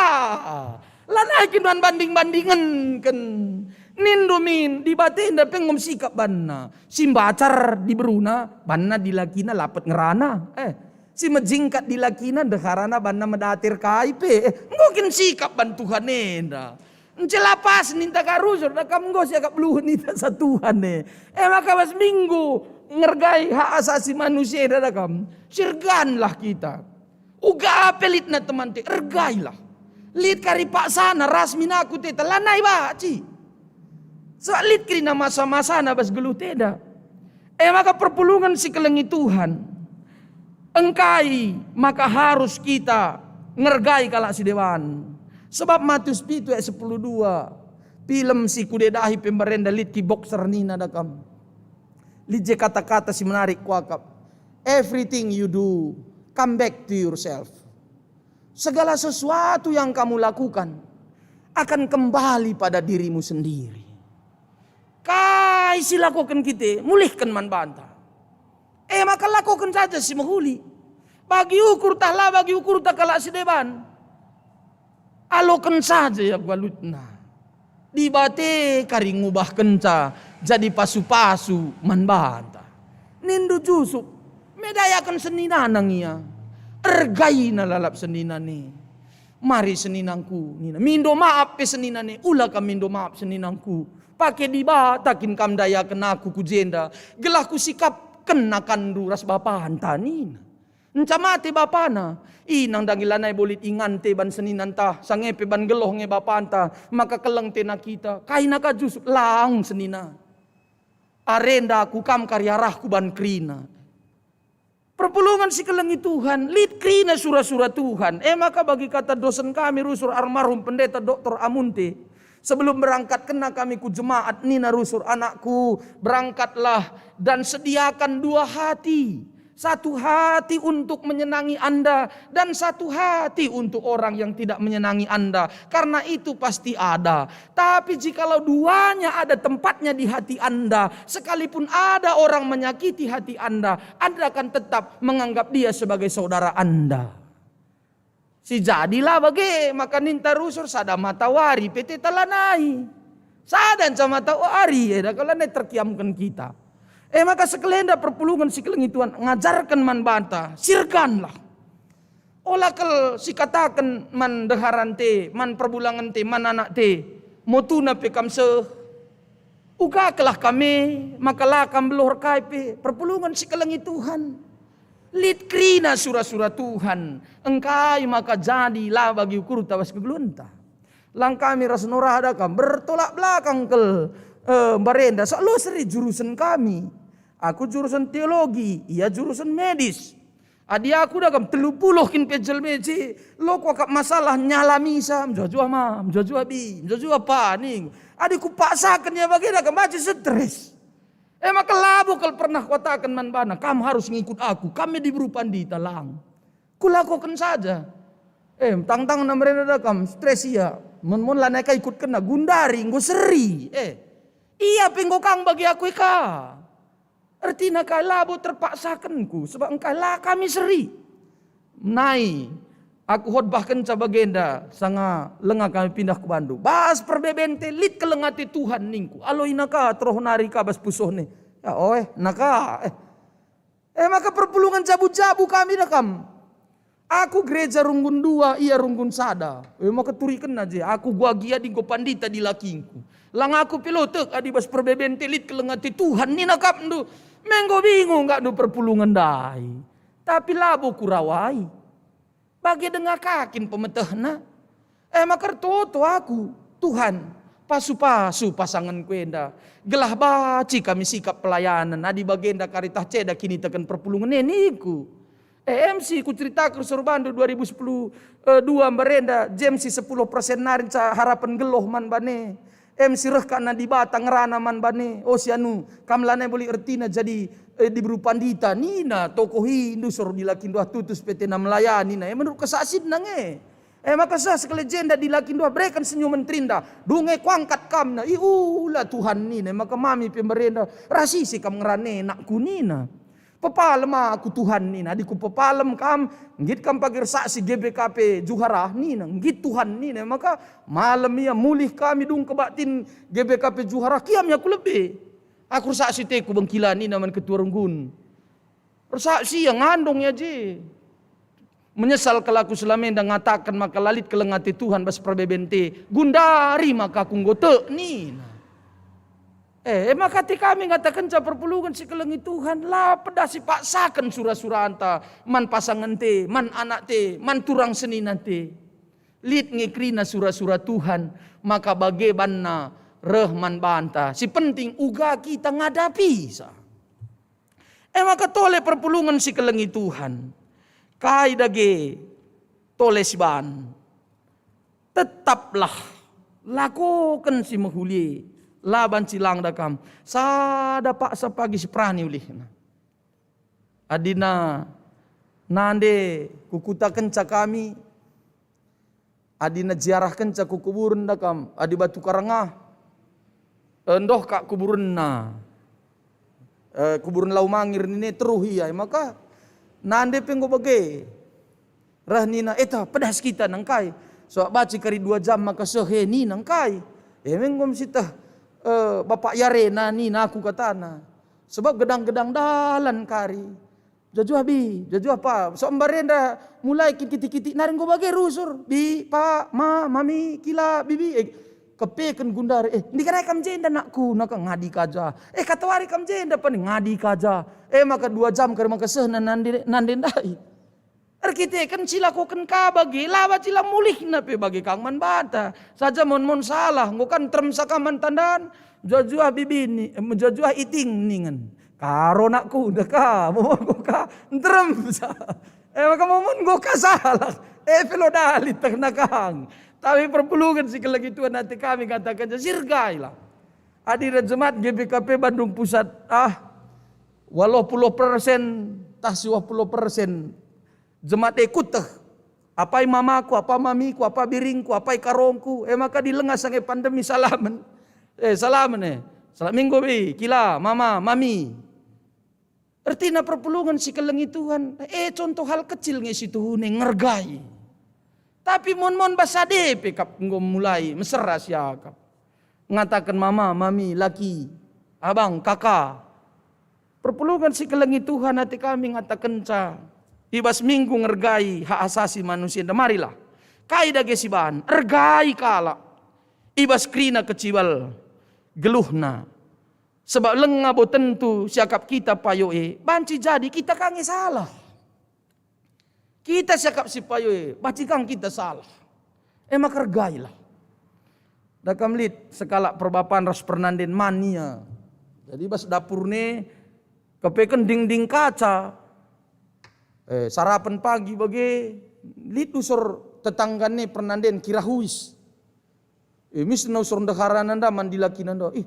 Lanai kin man banding-bandingenken. Nindu min, Dibata enda pe enggo sikap banna. Si mbacar diberuna, banna dilakina lapet ngerana. Eh, Si mejingkat dilakina ndeharana banna medater kai pe. Eh, enggo kin sikap ban Tuhan enda. Ncelapas ninta ka rusur, da kam enggo siakap luhut ninta sa Tuhan e. E maka bas minggu ngergai hak asasi manusia enda da kam. Sirganlah kita. Uga pe litna temante, ergailah. Lit kari paksana ras min aku teta, lanai baci. Sebab lit kerina masa-masana bas geluh enda. E maka perpulungen si kelengi Tuhan, engkai maka harus kita ngergai kalak si deban? Sebab Matius pitu ayat sepuluh dua, film si kudedahi pe mbarenda lit ki boxer nina da kam. Lit je kata-kata si menarik kuakap. Everything you do, come back to yourself. Segala sesuatu yang kamu lakukan akan kembali pada dirimu sendiri. Kai si lakoken kita, mulihken man banta. E maka lakoken saja si mehuli. Bagi ukur tah la bagi ukurta kalak si deban. Aloken saja ia galutna. Dibata kari ngubahkenca jadi pasu-pasu man banta. Nindu Jusup, medayaken senina nang ia. Ergaina lalap senina ni. Mari seninangku, nina. Mindo maap pe senina ni. Ula kam mindo maap seninangku. Pake Dibata kin kam dayaken aku ku jenda, gelah kusikapken nakanndu ras bapanta, nina. Nca mate bapana, inang dage lanai bolit ingante ban senina ntah, sange pe ban geloh nge bapanta, maka keleng tena kita. Kaina ka Jusup, lang senina. Arenda aku kam kari arahku ban kerina. Perpulungen si kelengi Tuhan, lit kerina sura-sura Tuhan. E maka bagi kata dosen kami rusur almarhum Pendeta Doktor Amunte, sebelum berangkat kena kami ku jemaat, nina rusur, "Anakku, berangkatlah dan sediakan dua hati. Satu hati untuk menyenangi Anda dan satu hati untuk orang yang tidak menyenangi Anda. Karena itu pasti ada. Tapi jikalau duanya ada tempatnya di hati Anda, sekalipun ada orang menyakiti hati Anda, Anda akan tetap menganggap dia sebagai saudara Anda." Si jadi la bage, maka ninta rusur sada matawari pe teta lanai. Sada nca matawari, eda kal lanai terkiamken kita. E maka sekelenda perpulungen si kelengi Tuhan ngajarken man banta, sirganlah. Ola kal sikataken man ndeharante, man perbulangente, man anakte, motuna pe kam seh. Uga kelah kami, maka la kam beluh erkai pe, perpulungen si kelengi Tuhan. Lit kerina sura-sura Tuhan, engkai maka jadi la bagi ukurta bas kegeluhenta. Lang kami ras Norah da kam bertolak belakang kal, eh, mbarenda, sok lo seri jurusen kami. Aku jurusen teologi, ia jurusen medis. Adi aku da kam telu puluh kin pe jelma e je, lo kuakap masalah nyala misa, mjuah-juah ma, mjuah-juah bi, mjuah-juah pa, ning. Adi kupaksaken ia bage da kam aja stres. E maka labo kal pernah kuataken man bana, "Kam harus ngikut aku, kam me diberu pandita," lang. Kulakoken saja. Eh, tang-tang na merena da kam, stres ia. Mon-mon lanai ka ikutkenna, gundari, enggo seri. Eh, ia pe enggo kang bagi aku eka. Ertina kai labo terpaksakenku, sebab engkai la kami seri. Nai, aku khotbahkenca bagenda, sanga lenga kami pindah ku Bandung. Bas perbebente lit keleng ate Tuhan ningku. Alo ina ka, teroh nari ka bas pusuhne. Ya oe, naka. Eh. Eh, maka perpulungen jabu-jabu kami da kam. Aku gereja runggun dua, ia runggun sada. Eh, maka turikenna je, aku guagia adi enggo pandita dilakingku. Lang aku pe lo tek adi bas perbebente lit keleng ate Tuhan nina kapndu. Menggo bingung nggakndu perpulungen ndai. Tapi labo kurawai. Bage denga ka kin pemetehna? Eh, maka ertoto aku, "Tuhan, pasu-pasu pasangenku enda, gelah banci kami sikap pelayanen, adi bagenda kari tah ceda kiniteken perpulungen e," ningku. Eh, M C kuceritaken rusur bandu dua ribu sepuluh, eh, dua mbarenda, James sepuluh persen nari nca harapen geloh man bane. Em si reh ka na Dibata ngerana man bane, "O si anu, kam lanai boli ertina jadi, eh, diberu pandita," nina tokoh i, "Ndusur dilakindu ah tutus pe tena melayani," nina, eh, menurut kesaksianna nge. Eh, maka seh sekali jenda dilakindu ah, "Bereken senyumen terindah, dunge kuangkat kam," nina, "Iula Tuhan," nina, eh, maka mami pe mbarenda, "Rasisi kam ngerana anakku," nina. "Pepalem aku Tuhan," nina. "Adi kupepalem kam, nggit kam pagi ersaksi G B K P Juhara," nina. "Nggit Tuhan," nina. Maka malem ia mulih kami dung kebaktin G B K P Juhara, kiam ia ku lebe. "Aku ersaksi teku bengkila," nina man ketua runggun. Ersaksi ia ngandong ia je. Menyesal kal aku selama enda ngataken maka la lit keleng ate Tuhan bas perbebenta. Gundari maka aku enggo tek nina. Eh, e maka ate kami ngatakenca perpulungen si kelengi Tuhan, la pedah sipaksaken sura-suranta man pasangenta, man anakta, man turang seninanta. Lit nge kerina sura-sura Tuhan, maka bage banna reh man banta. Si penting uga kita ngadapisa. E maka tole perpulungen si kelengi Tuhan. Kai dage tole siban? Tetaplah lakoken si mehuli, la banci lang da kam. Sada paksa pagi siperani ulihna. Adina nande kukutakenca kami, adina ziarahkenca ku kuburen da kam, adi Batu Karengah, eh, ndoh kak kuburenna. Eh, kuburen Lau Mangir nine teruh ia, maka nande pe enggo bage. Reh nina, "Eta, pedas kita nangkai. Sebab banci kari dua jam maka seh e," nina ngkai. E me enggo msiteh, eh, bapak yarena nina aku katana. Sebab gedang-gedang dalan kari. Jajuah bi, jajuah pa. So mbarenda mulai kitik-kitik nari enggo bage rusur. Bi, pa, ma, mami, kila, bibi. Eh, kepeken gundari. Eh, ndiganai kam jenda nakku, naka ngadi kaja. Eh, katawari kam jenda pani ngadi kaja. Eh, maka dua jam kari maka seh na nande, nande ndai. Erkiteken si lakoken ka bage, la banci la mulihna pe bage kang man banta. Saja mon-mon salah, enggo kan nterem sa kam man tandan, mejuah-juah bibini, eh, mejuah-juah iting ningen. Karo nakku deka, momo enggo ka, nterem sa. Eh, maka momo enggo ka salah. Eh, pe lo dali tehna kang. Tapi perpulungen si kelengi Tuhan ate kami kataken, sirgailah. Adira jemaat G B K P Bandung Pusat, ah, waluh puluh persen, tah siwah puluh persen jemaat e kuteh. Apai mamaku, apa mamiku, apa biringku, apai karongku, e maka dilengas ange pandemi salamen. Eh, salamen, eh. Salam minggu bi, kila, mama, mami. Ertina perpulungen si kelengi Tuhan, eh, contoh hal kecil nge si tuhune ngergai. Tapi mon-mon bas ade pe kap enggo mulai mesera siakap. Ngataken mama, mami, laki, abang, kaka. Perpulungen si kelengi Tuhan ate kami ngatakenca, i bas minggu ngergai hak asasi manusia enda, marilah. Kai dage siban, ergai kalak. I bas kerina kecibal, geluhna. Sebab langa bo tentu siakap kita payo e, banci jadi kita ka nge salah. Kita siakap si payo e, banci kang kita salah. E maka ergailah. Da kam lit sekalak perbapan ras pernanden man ia. Jadi bas dapurne kepeken dingding kaca. Eh, sarapen pagi bage lit usur tetanggane pernanden kira huis. Eh, mis na usur ndeharana nda man dilakina nda. Ih,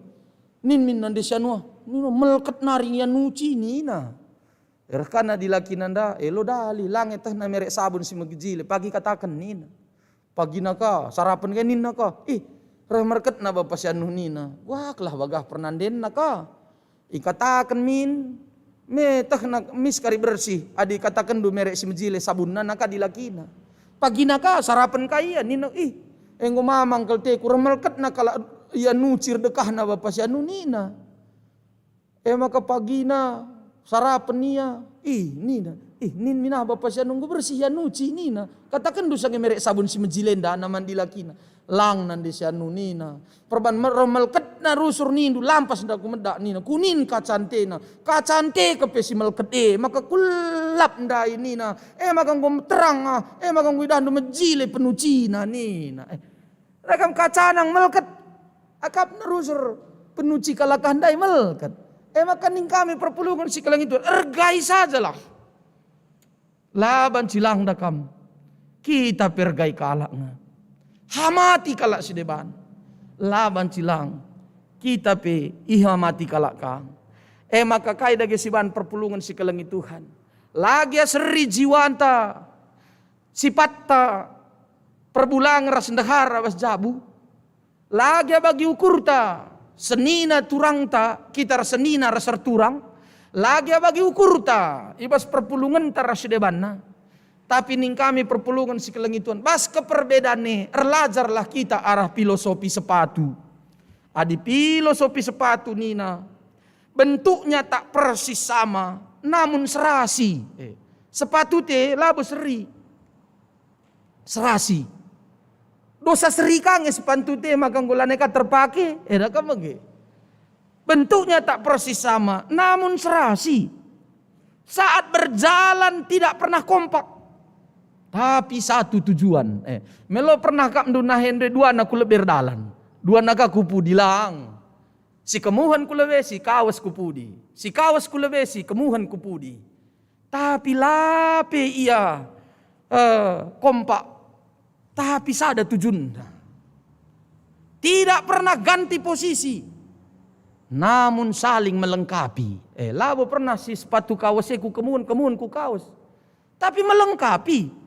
nin min nande si anu ah. Nina melket nari ia nuci nina. Reh kana dilakina nda, elo dali, lange tehna merek sabun si megejile, pagi kataken nina. Pagina ka, sarapen ke nina ka. Ih, reh merketna bapa si anu nina. Wah, kelah bagah pernandenna ka. Ikataken min, me tehna mis kari bersih, adi katakenndu merek si mejile sabunna naka dilakina. Pagina ka, sarapen ka ia, nina, "Ih, enggo mamang kal teku, reh melketna kalak ia nucir dekahna bapa si anu," nina. E maka pagina, sarapen ia, "Ih," nina, "ih, nin minah bapa si anu enggo bersih ia nuci," nina. "Katakenndu sange merek sabun si mejilenda," nina man dilakina. Lang nande si anu nina. Perban mer-, melketna rusur nindu, "Lampas nda ku medak," nina. "Kunin kacantena. Kacante kepe si melket e, maka kulap ndai," nina. "E maka enggo terang ah, e maka enggo idahndu mejile penucina," nina. Eh, ragam kacanang melket. Akapna rusur penuci kalak ndai melket. E maka ning kami perpulungen si kelengi Tuhan, ergai sajalah. La banci lang da kam. Kita pe ergai kalak nge. Hamati kalak si deban. La banci lang. Kita pe ihamati kalak kang. E maka kai dage siban perpulungen si kelengi Tuhan. Lagi seri jiwanta, sipatta, perbulangen ras ndehara bas jabu. Lagi bagi ukurta, senina turangta, kita ras senina ras erturang, lagi bagi ukurta, i bas perpulungenta ras si debanna. Tapi ning kami perpulungen si kelengi Tuhan, bas keperbedaan e, erlajarlah kita arah filosofi sepatu. Adi filosofi sepatu nina, bentuknya tak persis sama, namun serasi. Eh, sepatu te labo seri. Serasi. Dosa seri ka nge sepatu te maka enggo lanai ka terpake, eda ka mege. Bentuknya tak persis sama, namun serasi. Saat berjalan tidak pernah kompak. Tapi satu tujuan. Eh, melo pernah kap ndu nahe ndu duana ku lebe erdalan. Duana ka ku pudi lang. Si kemuhen ku lebe, si kawes ku pudi. Si kawes ku lebe, si kemuhen ku pudi. Tapi la pe ia, eh, kompak, tapi sada tujunna. Tidak pernah ganti posisi, namun saling melengkapi. Eh, labo pernah si sepatu kawes e ku kemuhen, kemuhen ku kawes. Tapi melengkapi.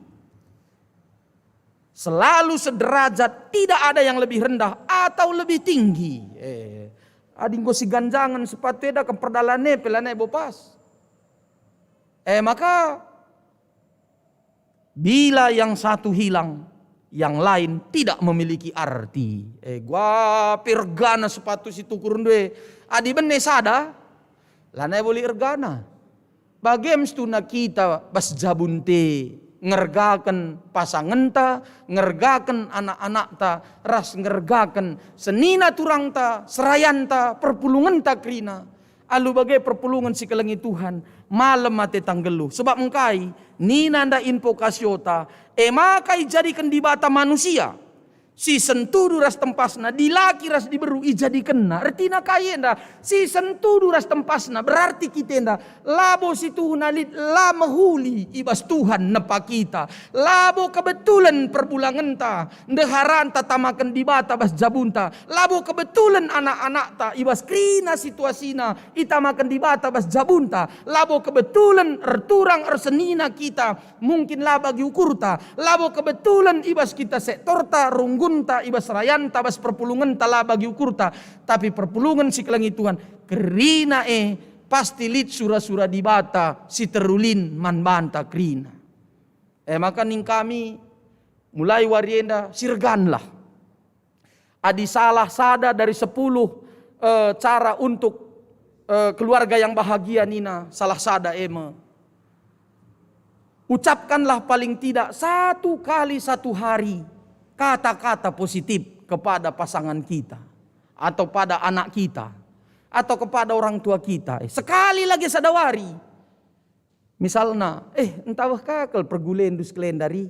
Selalu sederajat, tidak ada yang lebih rendah atau lebih tinggi. Eh, adi enggo siganjangen sepatu eda kam perdalan e pe lanai bo pas. Eh, maka bila yang satu hilang, yang lain tidak memiliki arti. Eh, gua pe ergana sepatu si tukur ndue. Adi bene sada, lanai boli ergana. Bage mestuna kita bas jabunta ngergaken pasangenta, ngergaken anak-anakta, ras ngergaken senina turangta, serayanta, perpulungenta kerina. Alu bage perpulungen si kelengi Tuhan, malem ate tanggeluh. Sebab engkai? Nina nda invokasiota, e maka ijadiken Dibata manusia. Si sentudu ras tempasna, dilaki ras diberu ijadikenna. Ertina kai enda? Si sentudu ras tempasna, berarti kita enda labo si tuhuna lit la mehuli i bas Tuhan nepa kita. Labo kebetulan perbulangenta, ndeharanta tamaken Dibata bas jabunta. Labo kebetulan anak-anakta i bas kerina situasina itamaken Dibata bas jabunta. Labo kebetulan erturang ersenina kita. Mungkin la bagi ukurta, labo kebetulan i bas kita sektorta, runggunta, i bas rayanta, bas perpulungenta la bagi ukurta, tapi perpulungen si kelengi Tuhan, kerina e pasti lit sura-sura Dibata si terulin man banta kerina. E maka ning kami, mulai wari enda sirganlah. Adi salah sada dari sepuluh, eh, cara untuk, eh, keluarga yang bahagia nina, salah sada e me, ucapkanlah paling tidak satu kali satu hari kata-kata positif kepada pasangan kita, atau pada anak kita, atau kepada orang tua kita. Eh, sekali lagi sada wari. Misalna, "Eh, ntaweh ka kal pergulendu sekelendari."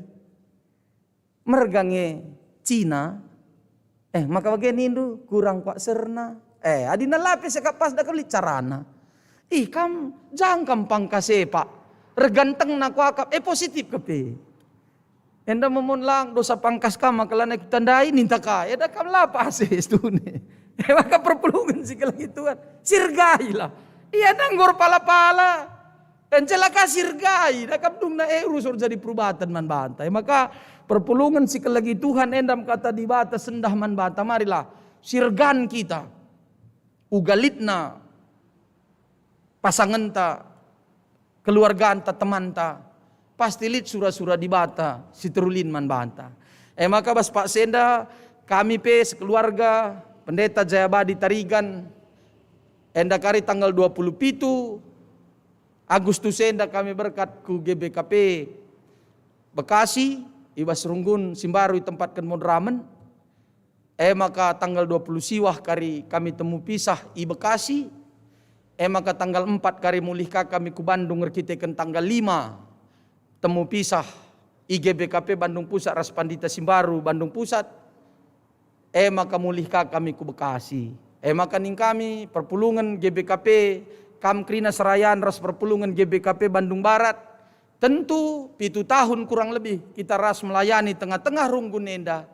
Merga nge Cina, eh, maka bage nindu, kurang kuakserna. Eh, adina la pe sekap pas da kali carana. Ih, kam jangkam pangkas e, Pak. Ergantengna kuakap, eh, positif kepe. Enda memon lang dosa pangkas kam maka lanai kutandai, ninta ka. Eda kam la pas e, situhuna. Eh, maka perpulungen si kelengi Tuhan. Sirgailah. Ia nanggur pala-pala. Encela ka sirgai, dakap dungna e rusur jadi perubaten man banta. E maka perpulungen si kelengi Tuhan enda me kata Dibata sendah man banta. Marilah, sirgan kita. Uga litna pasangenta, keluarganta, temanta, pasti lit sura-sura Dibata si terulin man banta. E maka bas paksa enda, kami pe sekeluarga, Pendeta Jayabadi Tarigan, enda kari tanggal dua puluh pitu, Agustus enda kami berkat ku G B K P Bekasi, i bas runggun si mbaru itempatken moderamen. E maka tanggal dua puluh siwah kari kami temu pisah i Bekasi. E maka tanggal empat kari mulih ka kami ku Bandung erkiteken tanggal lima temu pisah i G B K P Bandung Pusat ras Pandita si mbaru Bandung Pusat. E maka mulih ka kami ku Bekasi. E maka ning kami, perpulungen G B K P, kam kerina serayan ras perpulungen G B K P Bandung Barat, tentu pitu tahun kurang lebih kita ras melayani tengah-tengah runggun enda.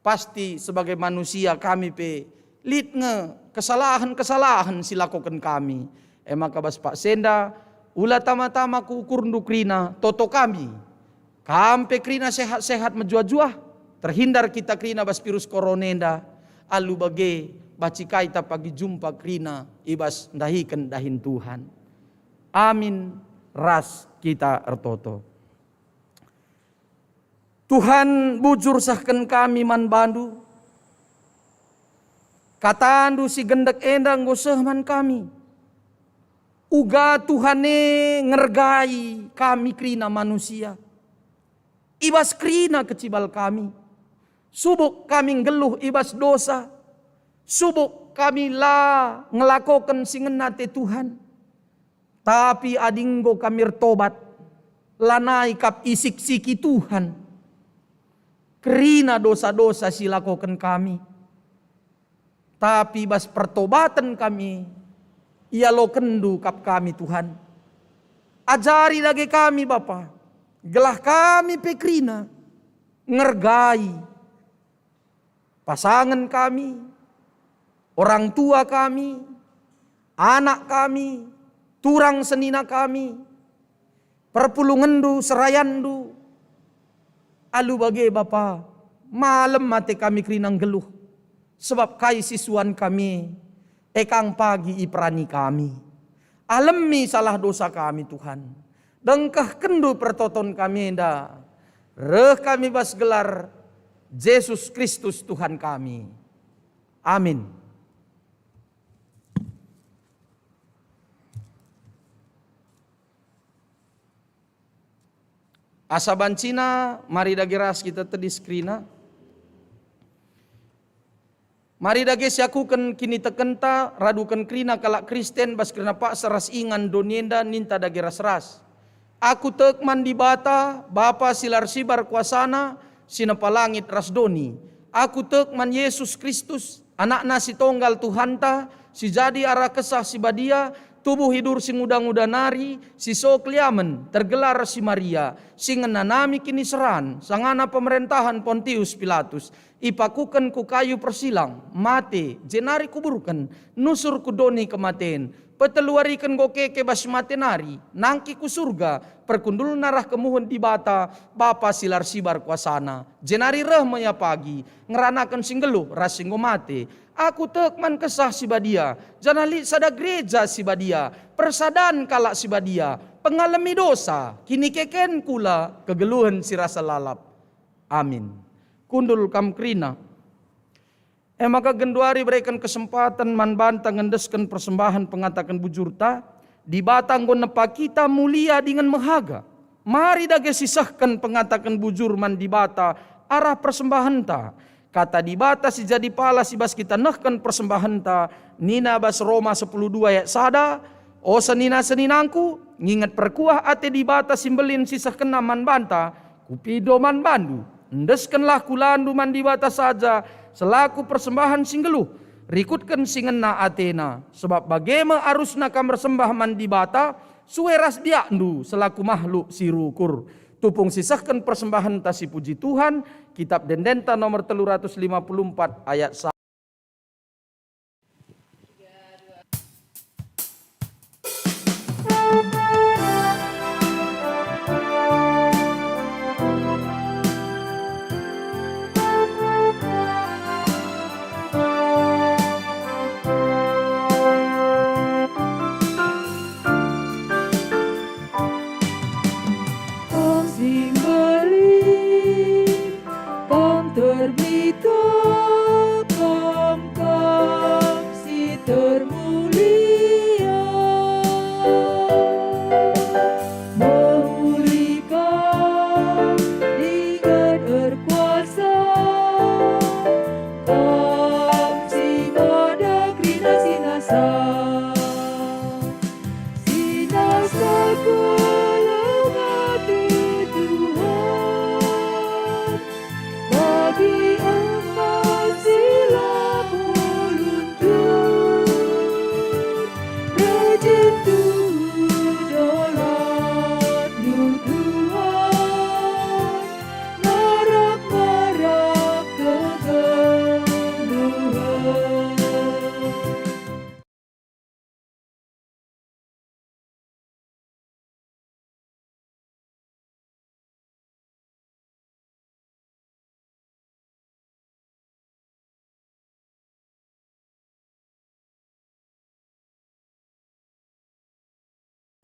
Pasti sebagai manusia kami pe lit nge kesalahen-kesalahen si lakoken kami. E maka bas paksa enda, ula tama-tama ku ukurndu kerina, toto kami. Kam pe kerina sehat-sehat mejuah-juah, terhindar kita kerina bas virus korona enda, alu bage banci kai ta pagi jumpa kerina i bas ndahiken dahin Tuhan. Amin. Ras kita ertoto. Tuhan, bujur sehken kami man bandu. KataNdu si gendek enda enggo seh man kami. Uga Tuhan e ngergai kami kerina manusia. i bas kerina kecibal kami. Subuk kami nggeluh i bas dosa. Subuk kami la ngelakoken si ngena ate Tuhan. Tapi adi enggo kami ertobat, lanai kap isiksiki Tuhan kerina dosa-dosa si lakoken kami. Tapi bas pertobaten kami, ialokenndu kap kami, Tuhan. Ajari dage kami, Bapa, gelah kami pe kerina ngergai pasangen kami, orang tua kami, anak kami, turang senina kami, perpulungenndu, serayanndu. Alu bage, Bapa, malem ate kami kerina nggeluh, sebab kai si suan kami e kang pagi iperani kami. Alemi salah dosa kami, Tuhan. Dengkehkenndu pertoton kami enda. Reh kami bas gelar Jesus Kristus Tuhan kami. Amin. Asa bancina, mari dage ras kita tedis kerina. Mari dage siakuken kinitekenta, raduken kerina kalak Kristen bas kerina paksa ras ingan doni enda ninta dage ras-ras. Aku tek man Dibata, Bapa si la ersibar kuasaNa, si nempa langit ras doni. Aku tek man Jesus Kristus, AnakNa si tonggal Tuhanta, si jadi arah Kesah Si Badia, tubuh idur si nguda-nguda nari, si so keliamen, tergelar si Maria, si ngenanami kiniseran, sangana pemerentahen Pontius Pilatus, ipakuken ku kayu persilang, mate, jenari kuburken, nusur ku doni kematen, peteluariken enggo keke bas mate nari, nangkih ku Surga, perkundulna reh kemuhen Dibata, Bapa si la ersibar kuasaNa, jenari reh me Ia pagi, ngeranaken si nggeluh ras si enggo mate. Aku tek man Kesah Si Badia, janah lit sada gereja si badia, persadan kalak si badia, pengalemi dosa, kinikeken kula, kegeluhen si rasa lalap. Amin. Kundul kam kerina. E maka genduari bereken kesempaten man banta ngendesken persembahen pengataken bujurta, Dibata enggo nepa kita mulia dingen mehaga. Mari dage sisehken pengataken bujur man Dibata arah persembahenta. Kata Dibata si jadi palas i bas kita nehken persembahenta, nina bas Roma sepuluh dua ayat sada, "O senina-seninangku, nginget perkuah ate Dibata si mbelin sisehkenna man banta, kupindo man bandu, endeskenlah kulandu man Dibata saja selaku persembahen si nggeluh, rikutken si ngena ateNa, sebab bage me arusna kam ersembah man Dibata, sue ras biakndu selaku mahluk si rukur." Tupung sisehken persembahenta si puji Tuhan, Kitap Ende-endenta nomor telu ratus lima puluh empat ayat sa- Kam si mbelin, kam terberita, kam, kam si termulia. Mehuli kam, inget erkuasa, kam si mada kerina si nasa. Si nasa kelengen ate Tuhan, bagi emas si labo luntur, rajin tuhu dolatndu Tuhan, ngarap-ngarap kegeluhen.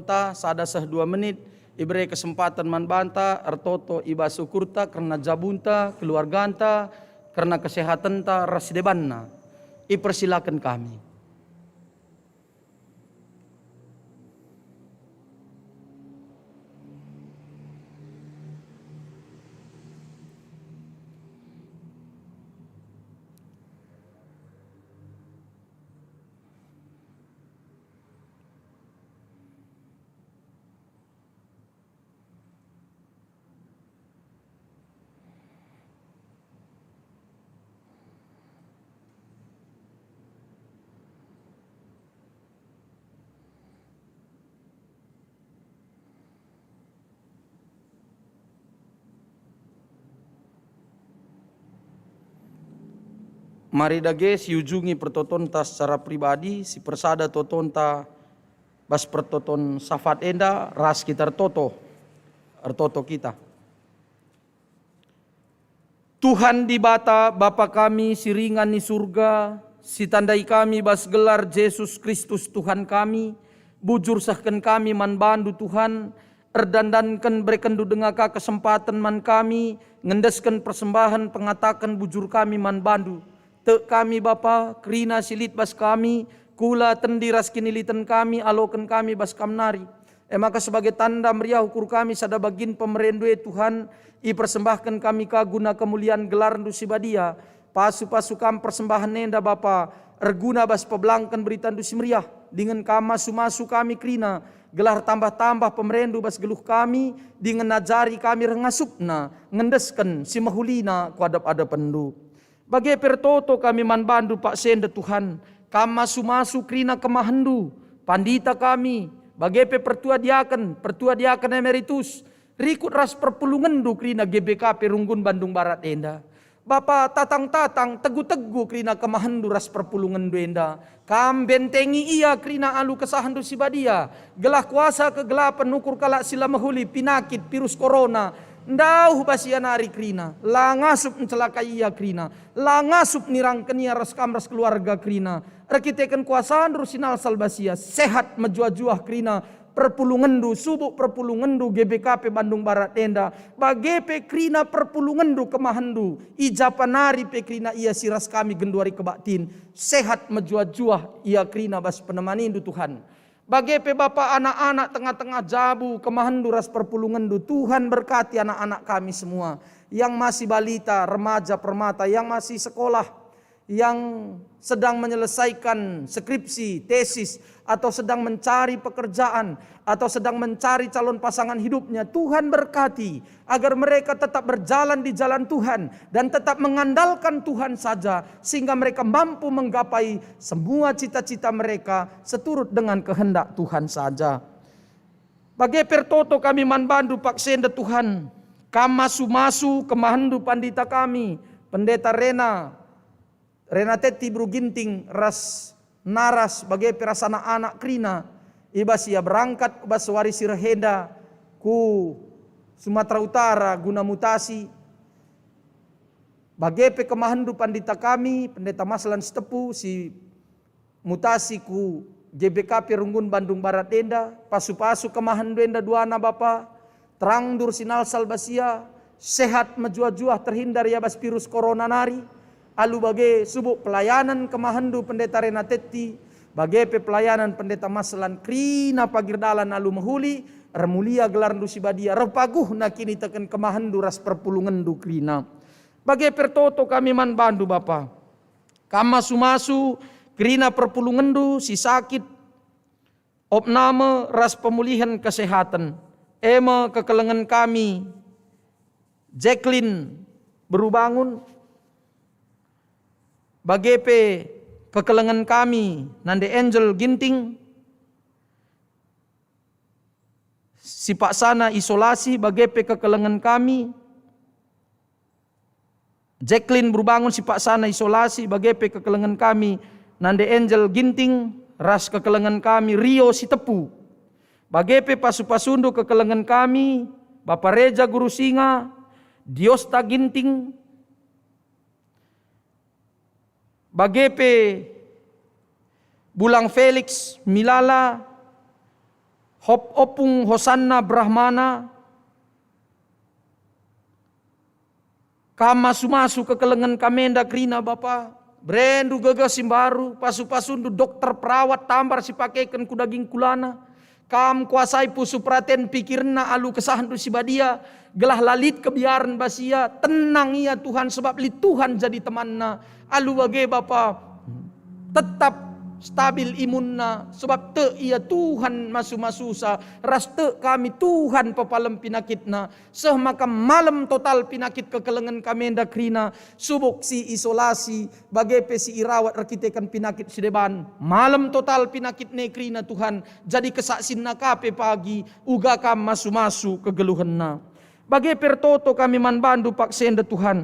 Sada seh dua menit, ibere kesempaten man banta ertoto i bas ukurta kerna jabunta, keluarganta, kerna kesehatenta ras si debanna. Ipersilaken kami. Mari dage siujungi pertotonta secara pribadi, sipersada totonta bas pertoton syafaat enda, ras kita ertoto, ertoto kita. Tuhan Dibata, Bapa kami si ringan i Surga, sitandai kami bas gelar Jesus Kristus Tuhan kami, bujur sehken kami man baNdu, Tuhan, erdandanken berekenNdu denga ka kesempaten man kami, ngendesken persembahen pengataken bujur kami man baNdu. Tek kami, Bapa, kerina si lit bas kami, kula, tendi ras kiniliten kami aloken kami bas Kam nari. E maka sebagai tanda meriah ukur kami sada bagin pemereNdu e, Tuhan, ipersembahken kami ka guna kemulian gelarNdu si badia. Pasu-pasu Kam persembahen enda, Bapa, erguna bas pebelangken beritandu si meriah, dingen Kam masu-masu kami kerina, gelah tambah-tambah pemereNdu bas geluh kami, dingen ajari kami reh ngasupna, ngendesken si mehulina ku adep-adepenNdu. Bage pe ertoto kami man baNdu paksa enda, Tuhan, Kam masu-masu kerina kemahenNdu, pandita kami, bage pe pertua diaken, pertua diaken emeritus, rikut ras perpulungenNdu kerina G B K P Runggun Bandung Barat enda. Bapa, tatang-tatang, tegu-tegu kerina kemahenNdu ras perpulungenNdu enda. Kam bentengi ia kerina alu kesahenNdu si badia, gelah kuasa kegelapen ukur kalak si la mehuli, pinakit, virus korona, ndauh bas ia nari kerina, la ngasup ncelakai ia kerina, la ngasup nirangken ia ras Kam ras keluarga kerina. Erkiteken kuasaNdu si nalsal bas ia, sehat mejuah-juah kerina, perpulungenNdu, subuk perpulungenNdu G B K P Bandung Barat enda, bage pe kerina perpulungenNdu kemahenNdu, i ja pa nari pe kerina ia si ras kami genduari kebaktin, sehat mejuah-juah ia kerina bas penemanindu, Tuhan. Bage pe Bapa, anak-anak tengah-tengah jabu kemahenNdu ras perpulungenNdu, Tuhan, berkati anak-anak kami semua, yang masih balita, remaja, permata, yang masih sekolah, yang sedang menyelesaikan skripsi, tesis, atau sedang mencari pekerjaan, atau sedang mencari calon pasangan hidupnya. Tuhan berkati agar mereka tetap berjalan di jalan Tuhan dan tetap mengandalkan Tuhan saja, sehingga mereka mampu menggapai semua cita-cita mereka seturut dengan kehendak Tuhan saja. Bage pe ertoto kami man baNdu paksa enda, Tuhan. Kam masu-masu kemahenNdu pandita kami, Pendeta Rena, Rena Tetti Beru Ginting ras naras bage pe ras anak-anak kerina, i bas ia berangkat bas wari si reh enda ku Sumatera Utara guna mutasi. Bage pe kemahenNdu pandita kami, Pendeta Maslan Sitepu, si mutasi ku G B K P Runggun Bandung Barat enda, pasu-pasu kemahenNdu enda duana Bapa, terangNdu si nalsal bas ia, sehat mejuah-juah, terhindar ia bas virus korona nari, alu bage subuk pelayanan kemahenNdu Pendeta Rena Tetti, bage pe pelayanan Pendeta Maslan kerina pagir dalan alu mehuli, ermulia gelarNdu si badia, reh paguhna kiniteken kemahenNdu ras perpulungenNdu kerina. Bage pe ertoto kami man baNdu, Bapa. Kam masu-masu kerina perpulungenNdu si sakit, opname ras pemulihen kesehaten, e me kekelengen kami, Jacqueline Beru Bangun, bage pe kekelengen kami, Nande Angel Ginting, si paksana isolasi, bage pe kekelengen kami, Jacqueline Beru Bangun, si paksana isolasi, bage pe kekelengen kami, Nande Angel Ginting, ras kekelengen kami, Rio Sitepu. Bage pe pasu-pasundu kekelengen kami, Bapa Reja Guru Singa, Diosta Ginting, bage pe Bulang Felix Milala, Hop Opung Hosanna Brahmana, Kam masu-masu kekelengen kami enda kerina, Bapa. BereNdu gegeh si mbaru, pasu-pasundu dokter, perawat, tambar si pakeken ku daging kulana. Kam kuasai pusuh peraten pikirna alu kesahenNdu si badia, gelah la lit kebiaren bas ia, tenang ia, Tuhan, sebab lit Tuhan jadi temanna. Alu bage, Bapa, tetap stabil imunna, sebab tek ia Tuhan masu-masusa, ras tek kami Tuhan pepalem pinakitna, seh maka malem total pinakit kekelengen kami enda kerina, subuk si isolasi, bage pe si irawat erkiteken pinakit si deban, malem total pinakit e kerina, Tuhan, jadi kesaksinna ka pe pagi, uga Kam masu-masu kegeluhenna. Bage pe ertoto kami man baNdu paksa enda, Tuhan.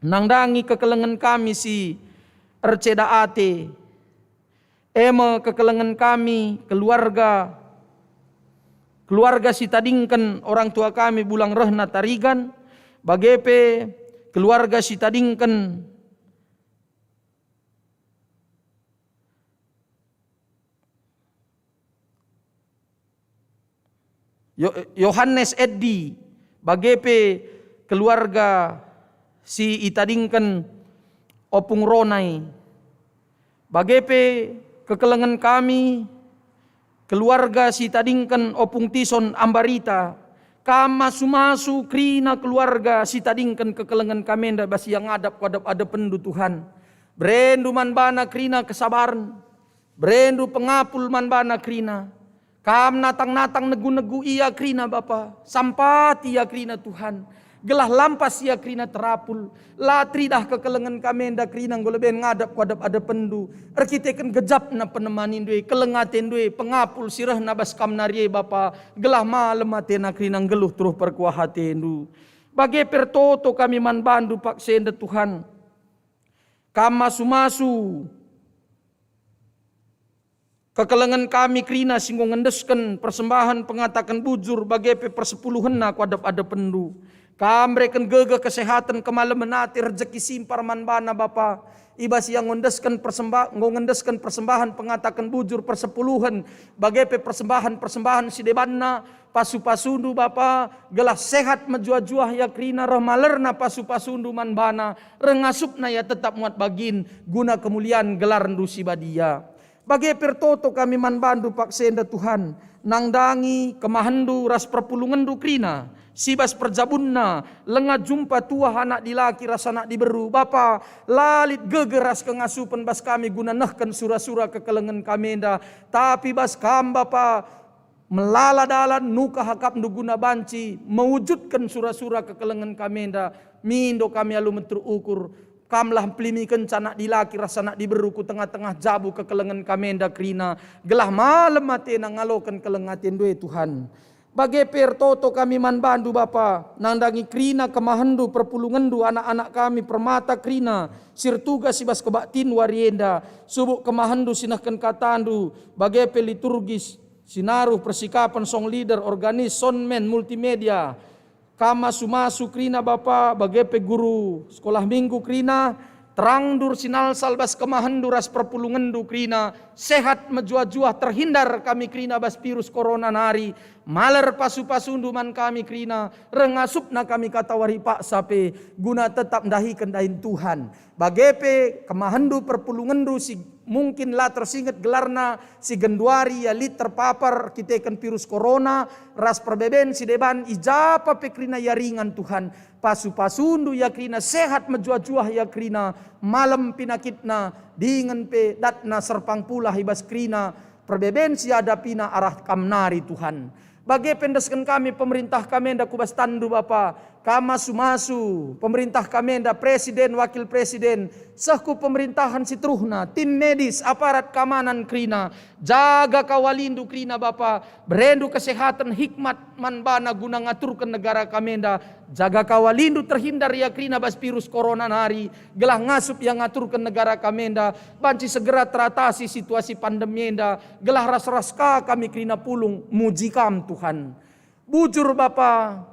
nandangi kekelengen kami si erceda ate, e me kekelengen kami keluarga, keluarga si tadingken orang tua kami Bulang rehna Tarigan, bage pe keluarga si tadingken Yo-, Yohanes Eddi, bage pe keluarga si itadingken Opung Ronai, bage pe kekelengen kami, keluarga si itadingken Opung Tison Ambarita. Kam masu-masu kerina keluarga si itadingken kekelengen kami enda bas ia ngadap ku adep-adepenndu, Tuhan. Berendu man bana kerina kesabaren. Berendu pengapul man bana kerina. Kam natang-natang negu-negu ia kerina, Bapa. Sampati ia kerina, Tuhan. Gelah lampas ia kerina terapul. La teridah kekelengen kami enda kerina enggo leben ngadap ku adep-adepenndu. Erkiteken gejapna penemanindu e, keleng atendu e, pengapul si rehna bas kam nari e, Bapa. Gelah malem atena kerina nggeluh teruh perkuah atendu. Bage pe ertoto kami man bandu paksa enda, Tuhan. Kam masu-masu kekelengen kami kerina si enggo ngendesken persembahen pengataken bujur bage pe persepuluhenna ku adep-adepenndu. Kam bereken gegeh, kesehaten, kemalemen ate, rejeki simpar man bana, Bapa. I bas ia enggo endesken persemba-, enggo ngendesken persembahen pengataken bujur, persepuluhen, bage pe persembahen-persembahen si debanna, pasu-pasundu, Bapa, gelah sehat mejuah-juah ia kerina reh malerna pasu-pasundu man bana, reh ngasupna ia tetap muat bagin guna kemulian gelarndu si badia. Bage pe ertoto kami man bandu paksa enda, Tuhan, nandangi kemahenndu ras perpulungenndu kerina, si bas perjabunna langa jumpa tuah anak dilaki ras anak diberu. Bapa, la lit gegeh ras kengasupen bas kami guna nehken sura-sura kekelengen kami enda, tapi bas Kam, Bapa, melala dalan, nukah akapndu guna banci mewujudken sura-sura kekelengen kami enda. Mindo kami alu meteruk ukur, Kamlah mpelimikenca anak dilaki ras anak diberu ku tengah-tengah jabu kekelengen kami enda kerina, gelah malem atena ngaloken keleng atendu e, Tuhan. Bage pe ertoto kami man bandu, Bapa, nandangi kerina kemahenndu, perpulungenndu, anak-anak kami, permata kerina, si ertugas i bas kebaktin wari enda, subuk kemahenndu si nehken katandu, bage pe liturgis, sinaruh persikapen song leader, organis, soundman, multimedia. Kam masu-masu kerina, Bapa, bage pe guru sekolah minggu kerina, terangndu ersinalsal bas kemahenndu ras perpulungenndu kerina, sehat mejuah-juah, terhindar kami kerina bas virus corona nari, maler pasu-pasundu man kami kerina, reh ngasupna kami katawari paksa pe, guna tetap ndahiken dahin Tuhan. Bage pe kemahenndu, perpulungenndu si mungkin la tersinget gelarna, si genduari ia lit terpapar erkiteken virus corona, ras perbeben si deban, i ja pe kerina ia ringan, Tuhan. Pasu-pasundu ia kerina, sehat mejuah-juah ia kerina, malem pinakitna, dingen pe datna serpang pulah i bas kerina perbeben si iadapina arah Kam nari, Tuhan. Bage pe endesken kami pemerintah kami enda ku bas tanNdu, Bapa. Kam masu-masu pemerintah kami enda, presiden, wakil presiden, seh ku pemerintahan si teruhna, tim medis, aparat keamanan kerina. Jaga Ka walindu kerina, Bapa. Berendu kesehaten, hikmat man bana guna ngaturken negara kami enda. Jaga Ka walindu terhindar ia kerina bas virus corona nari, gelah ngasup ia ngaturken negara kami enda banci segera teratasi situasi pandemi enda, gelah ras-ras ka kami kerina pulung muji Kam, Tuhan. Bujur, Bapa,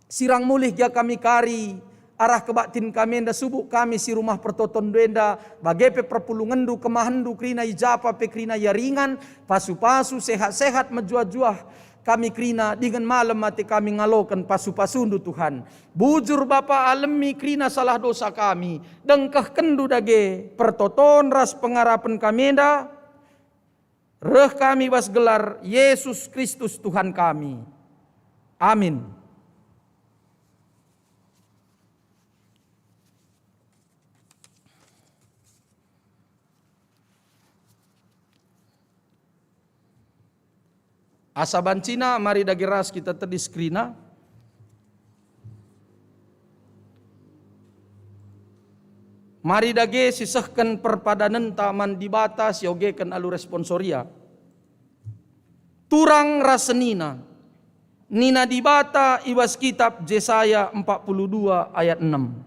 sirang mulih gia kami kari arah kebaktin kami enda, subuk kami si rumah pertotonNdu enda, bage pe perpulungenndu, kemahenndu kerina, i ja pe kerina ia ringan, pasu-pasu, sehat-sehat, mejuah-juah kami kerina, dingen malem ate kami ngaloken pasu-pasundu, Tuhan. Bujur, Bapa, alemi kerina salah dosa kami, dengkehkenNdu dage pertoton ras pengarapen kami enda, reh kami bas gelar Yesus Kristus Tuhan kami. Amin. Asa bancina, mari dage ras kita tedis kerina. Mari dage sisehken perpadanenta man Dibata siogeken alu responsoria. Turang ras senina, nina Dibata i bas kitab Jesaya empat puluh dua ayat enem,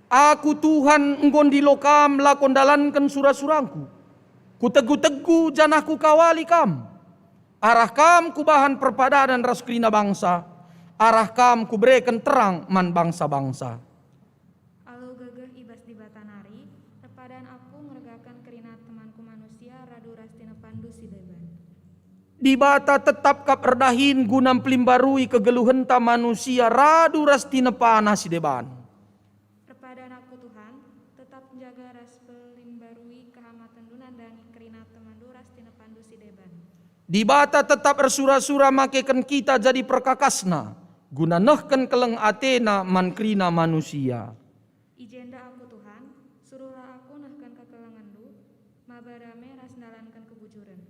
Aku, Tuhan, enggo ndilo Kam lako ndalanken sura-surangku. Kutegu-tegu janah kukawali Kam. Arah Kam kubahan perpadanen ras kerina bangsa, arah Kam kubereken terang man bangsa-bangsa. Alu gegeh i bas Dibata nari, erpadan aku ngergaken kerina temanku manusia radu ras tinepandu si deban. Dibata tetap kap erdahin guna mpelimbarui kegeluhenta manusia radu ras tinepana si deban. Erpadan aku, Tuhan, tetap njaga ras pelimbarui kehamatenNdu nandangi kerina temanndu ras tinepandu si deban. Dibata tetap ersura-sura makeken kita jadi perkakasNa, guna nehken keleng ateNa man kerina manusia. I jenda aku, Tuhan, suruhlah aku nehken kekelengenNdu, maba dame ras ndalanken kebujuren.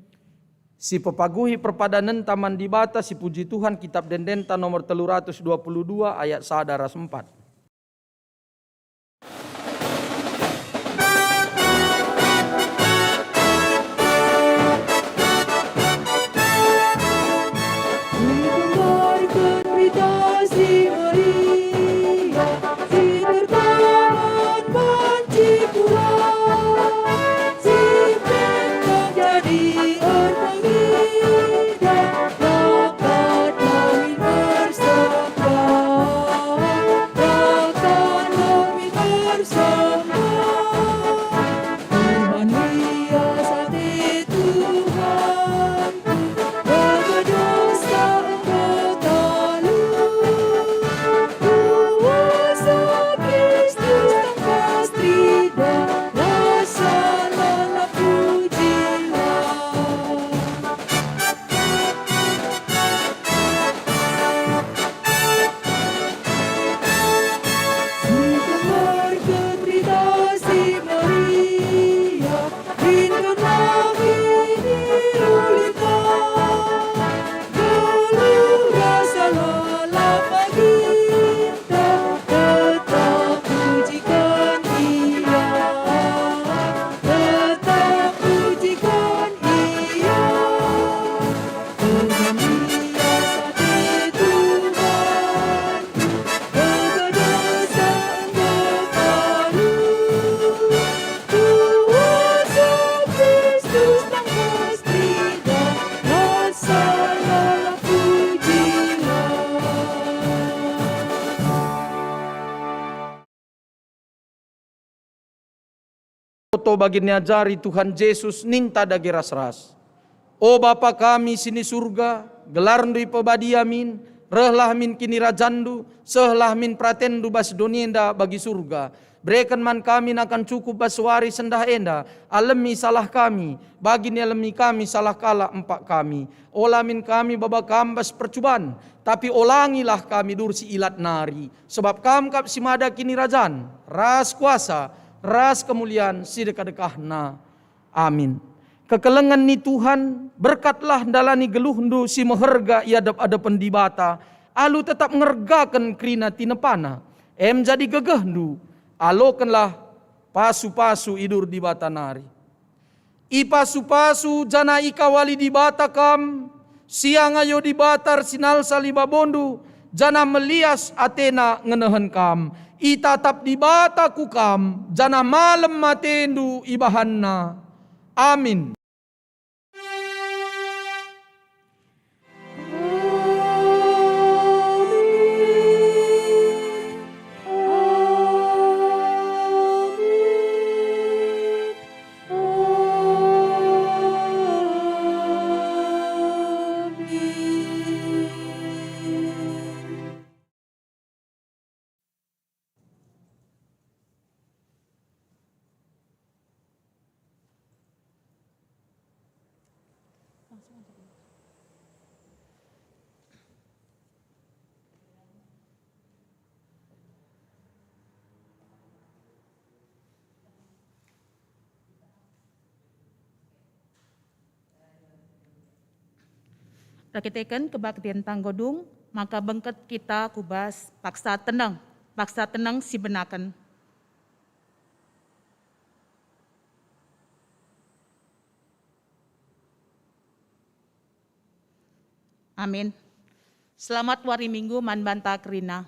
Sipepaguhi perpadanenta man Dibata, sipuji Tuhan, Kitab Ende-enden nomor telu ratus dua puluh dua ayat sada ras empat. Berita si meriah, si tertanam banci pulang, si penting jadi erpengidah, rakat kami bersembah, rakat kami bersembah. Tuhan lias ate Tuhan, berdosa enggo talu. Kuasa Kristus tangkas teridah, rasa lalap pujilah. Tetap pujikan Ia, tetap pujikan Ia. Tuhan lias ate Tuhan, berdosa enggo talu. Kuasa Kristus tangkas teridah, rasa lalap pujilah. Oto bagi niajari Tuhan Jesus ninta dage ras-ras. O Bapa kami si ni Surga, gelarNdu ipebadia min, rehlah min kinirajanNdu, sehlah min peratenNdu bas doni enda bagi Surga. Bereken man kami nakan cukup bas wari sendah enda, alemi salah kami, bagi nialemi kami salah kalak empak kami. Ola min kami baba Kam bas percuban, tapi olangilah kami dursi ilat nari, sebab Kam kap si mada kinirajan, ras kuasa, ras kemulian si dekah-dekahna. Amin. Kekelengen ni Tuhan, berkatlah ndalani geluhndu si meherga i adep-adepen Dibata, alu tetap ngergaken kerina tinepaNa. Em jadi gegehndu, alokenlah pasu-pasu idur Dibata nari. Ipasu-pasu janah ikawali Dibata kam, siang ayo Dibata ersinalsal i babondu, janah melias ateNa ngenehen kam. Itatap Dibata ku kam, janah malem atendu ibahanNa. Amin. Erkiteken kebaktin tanggo dung, maka bengket kita ku bas paksa teneng, paksa teneng si benaken. Amin. Selamat wari Minggu man banta kerina.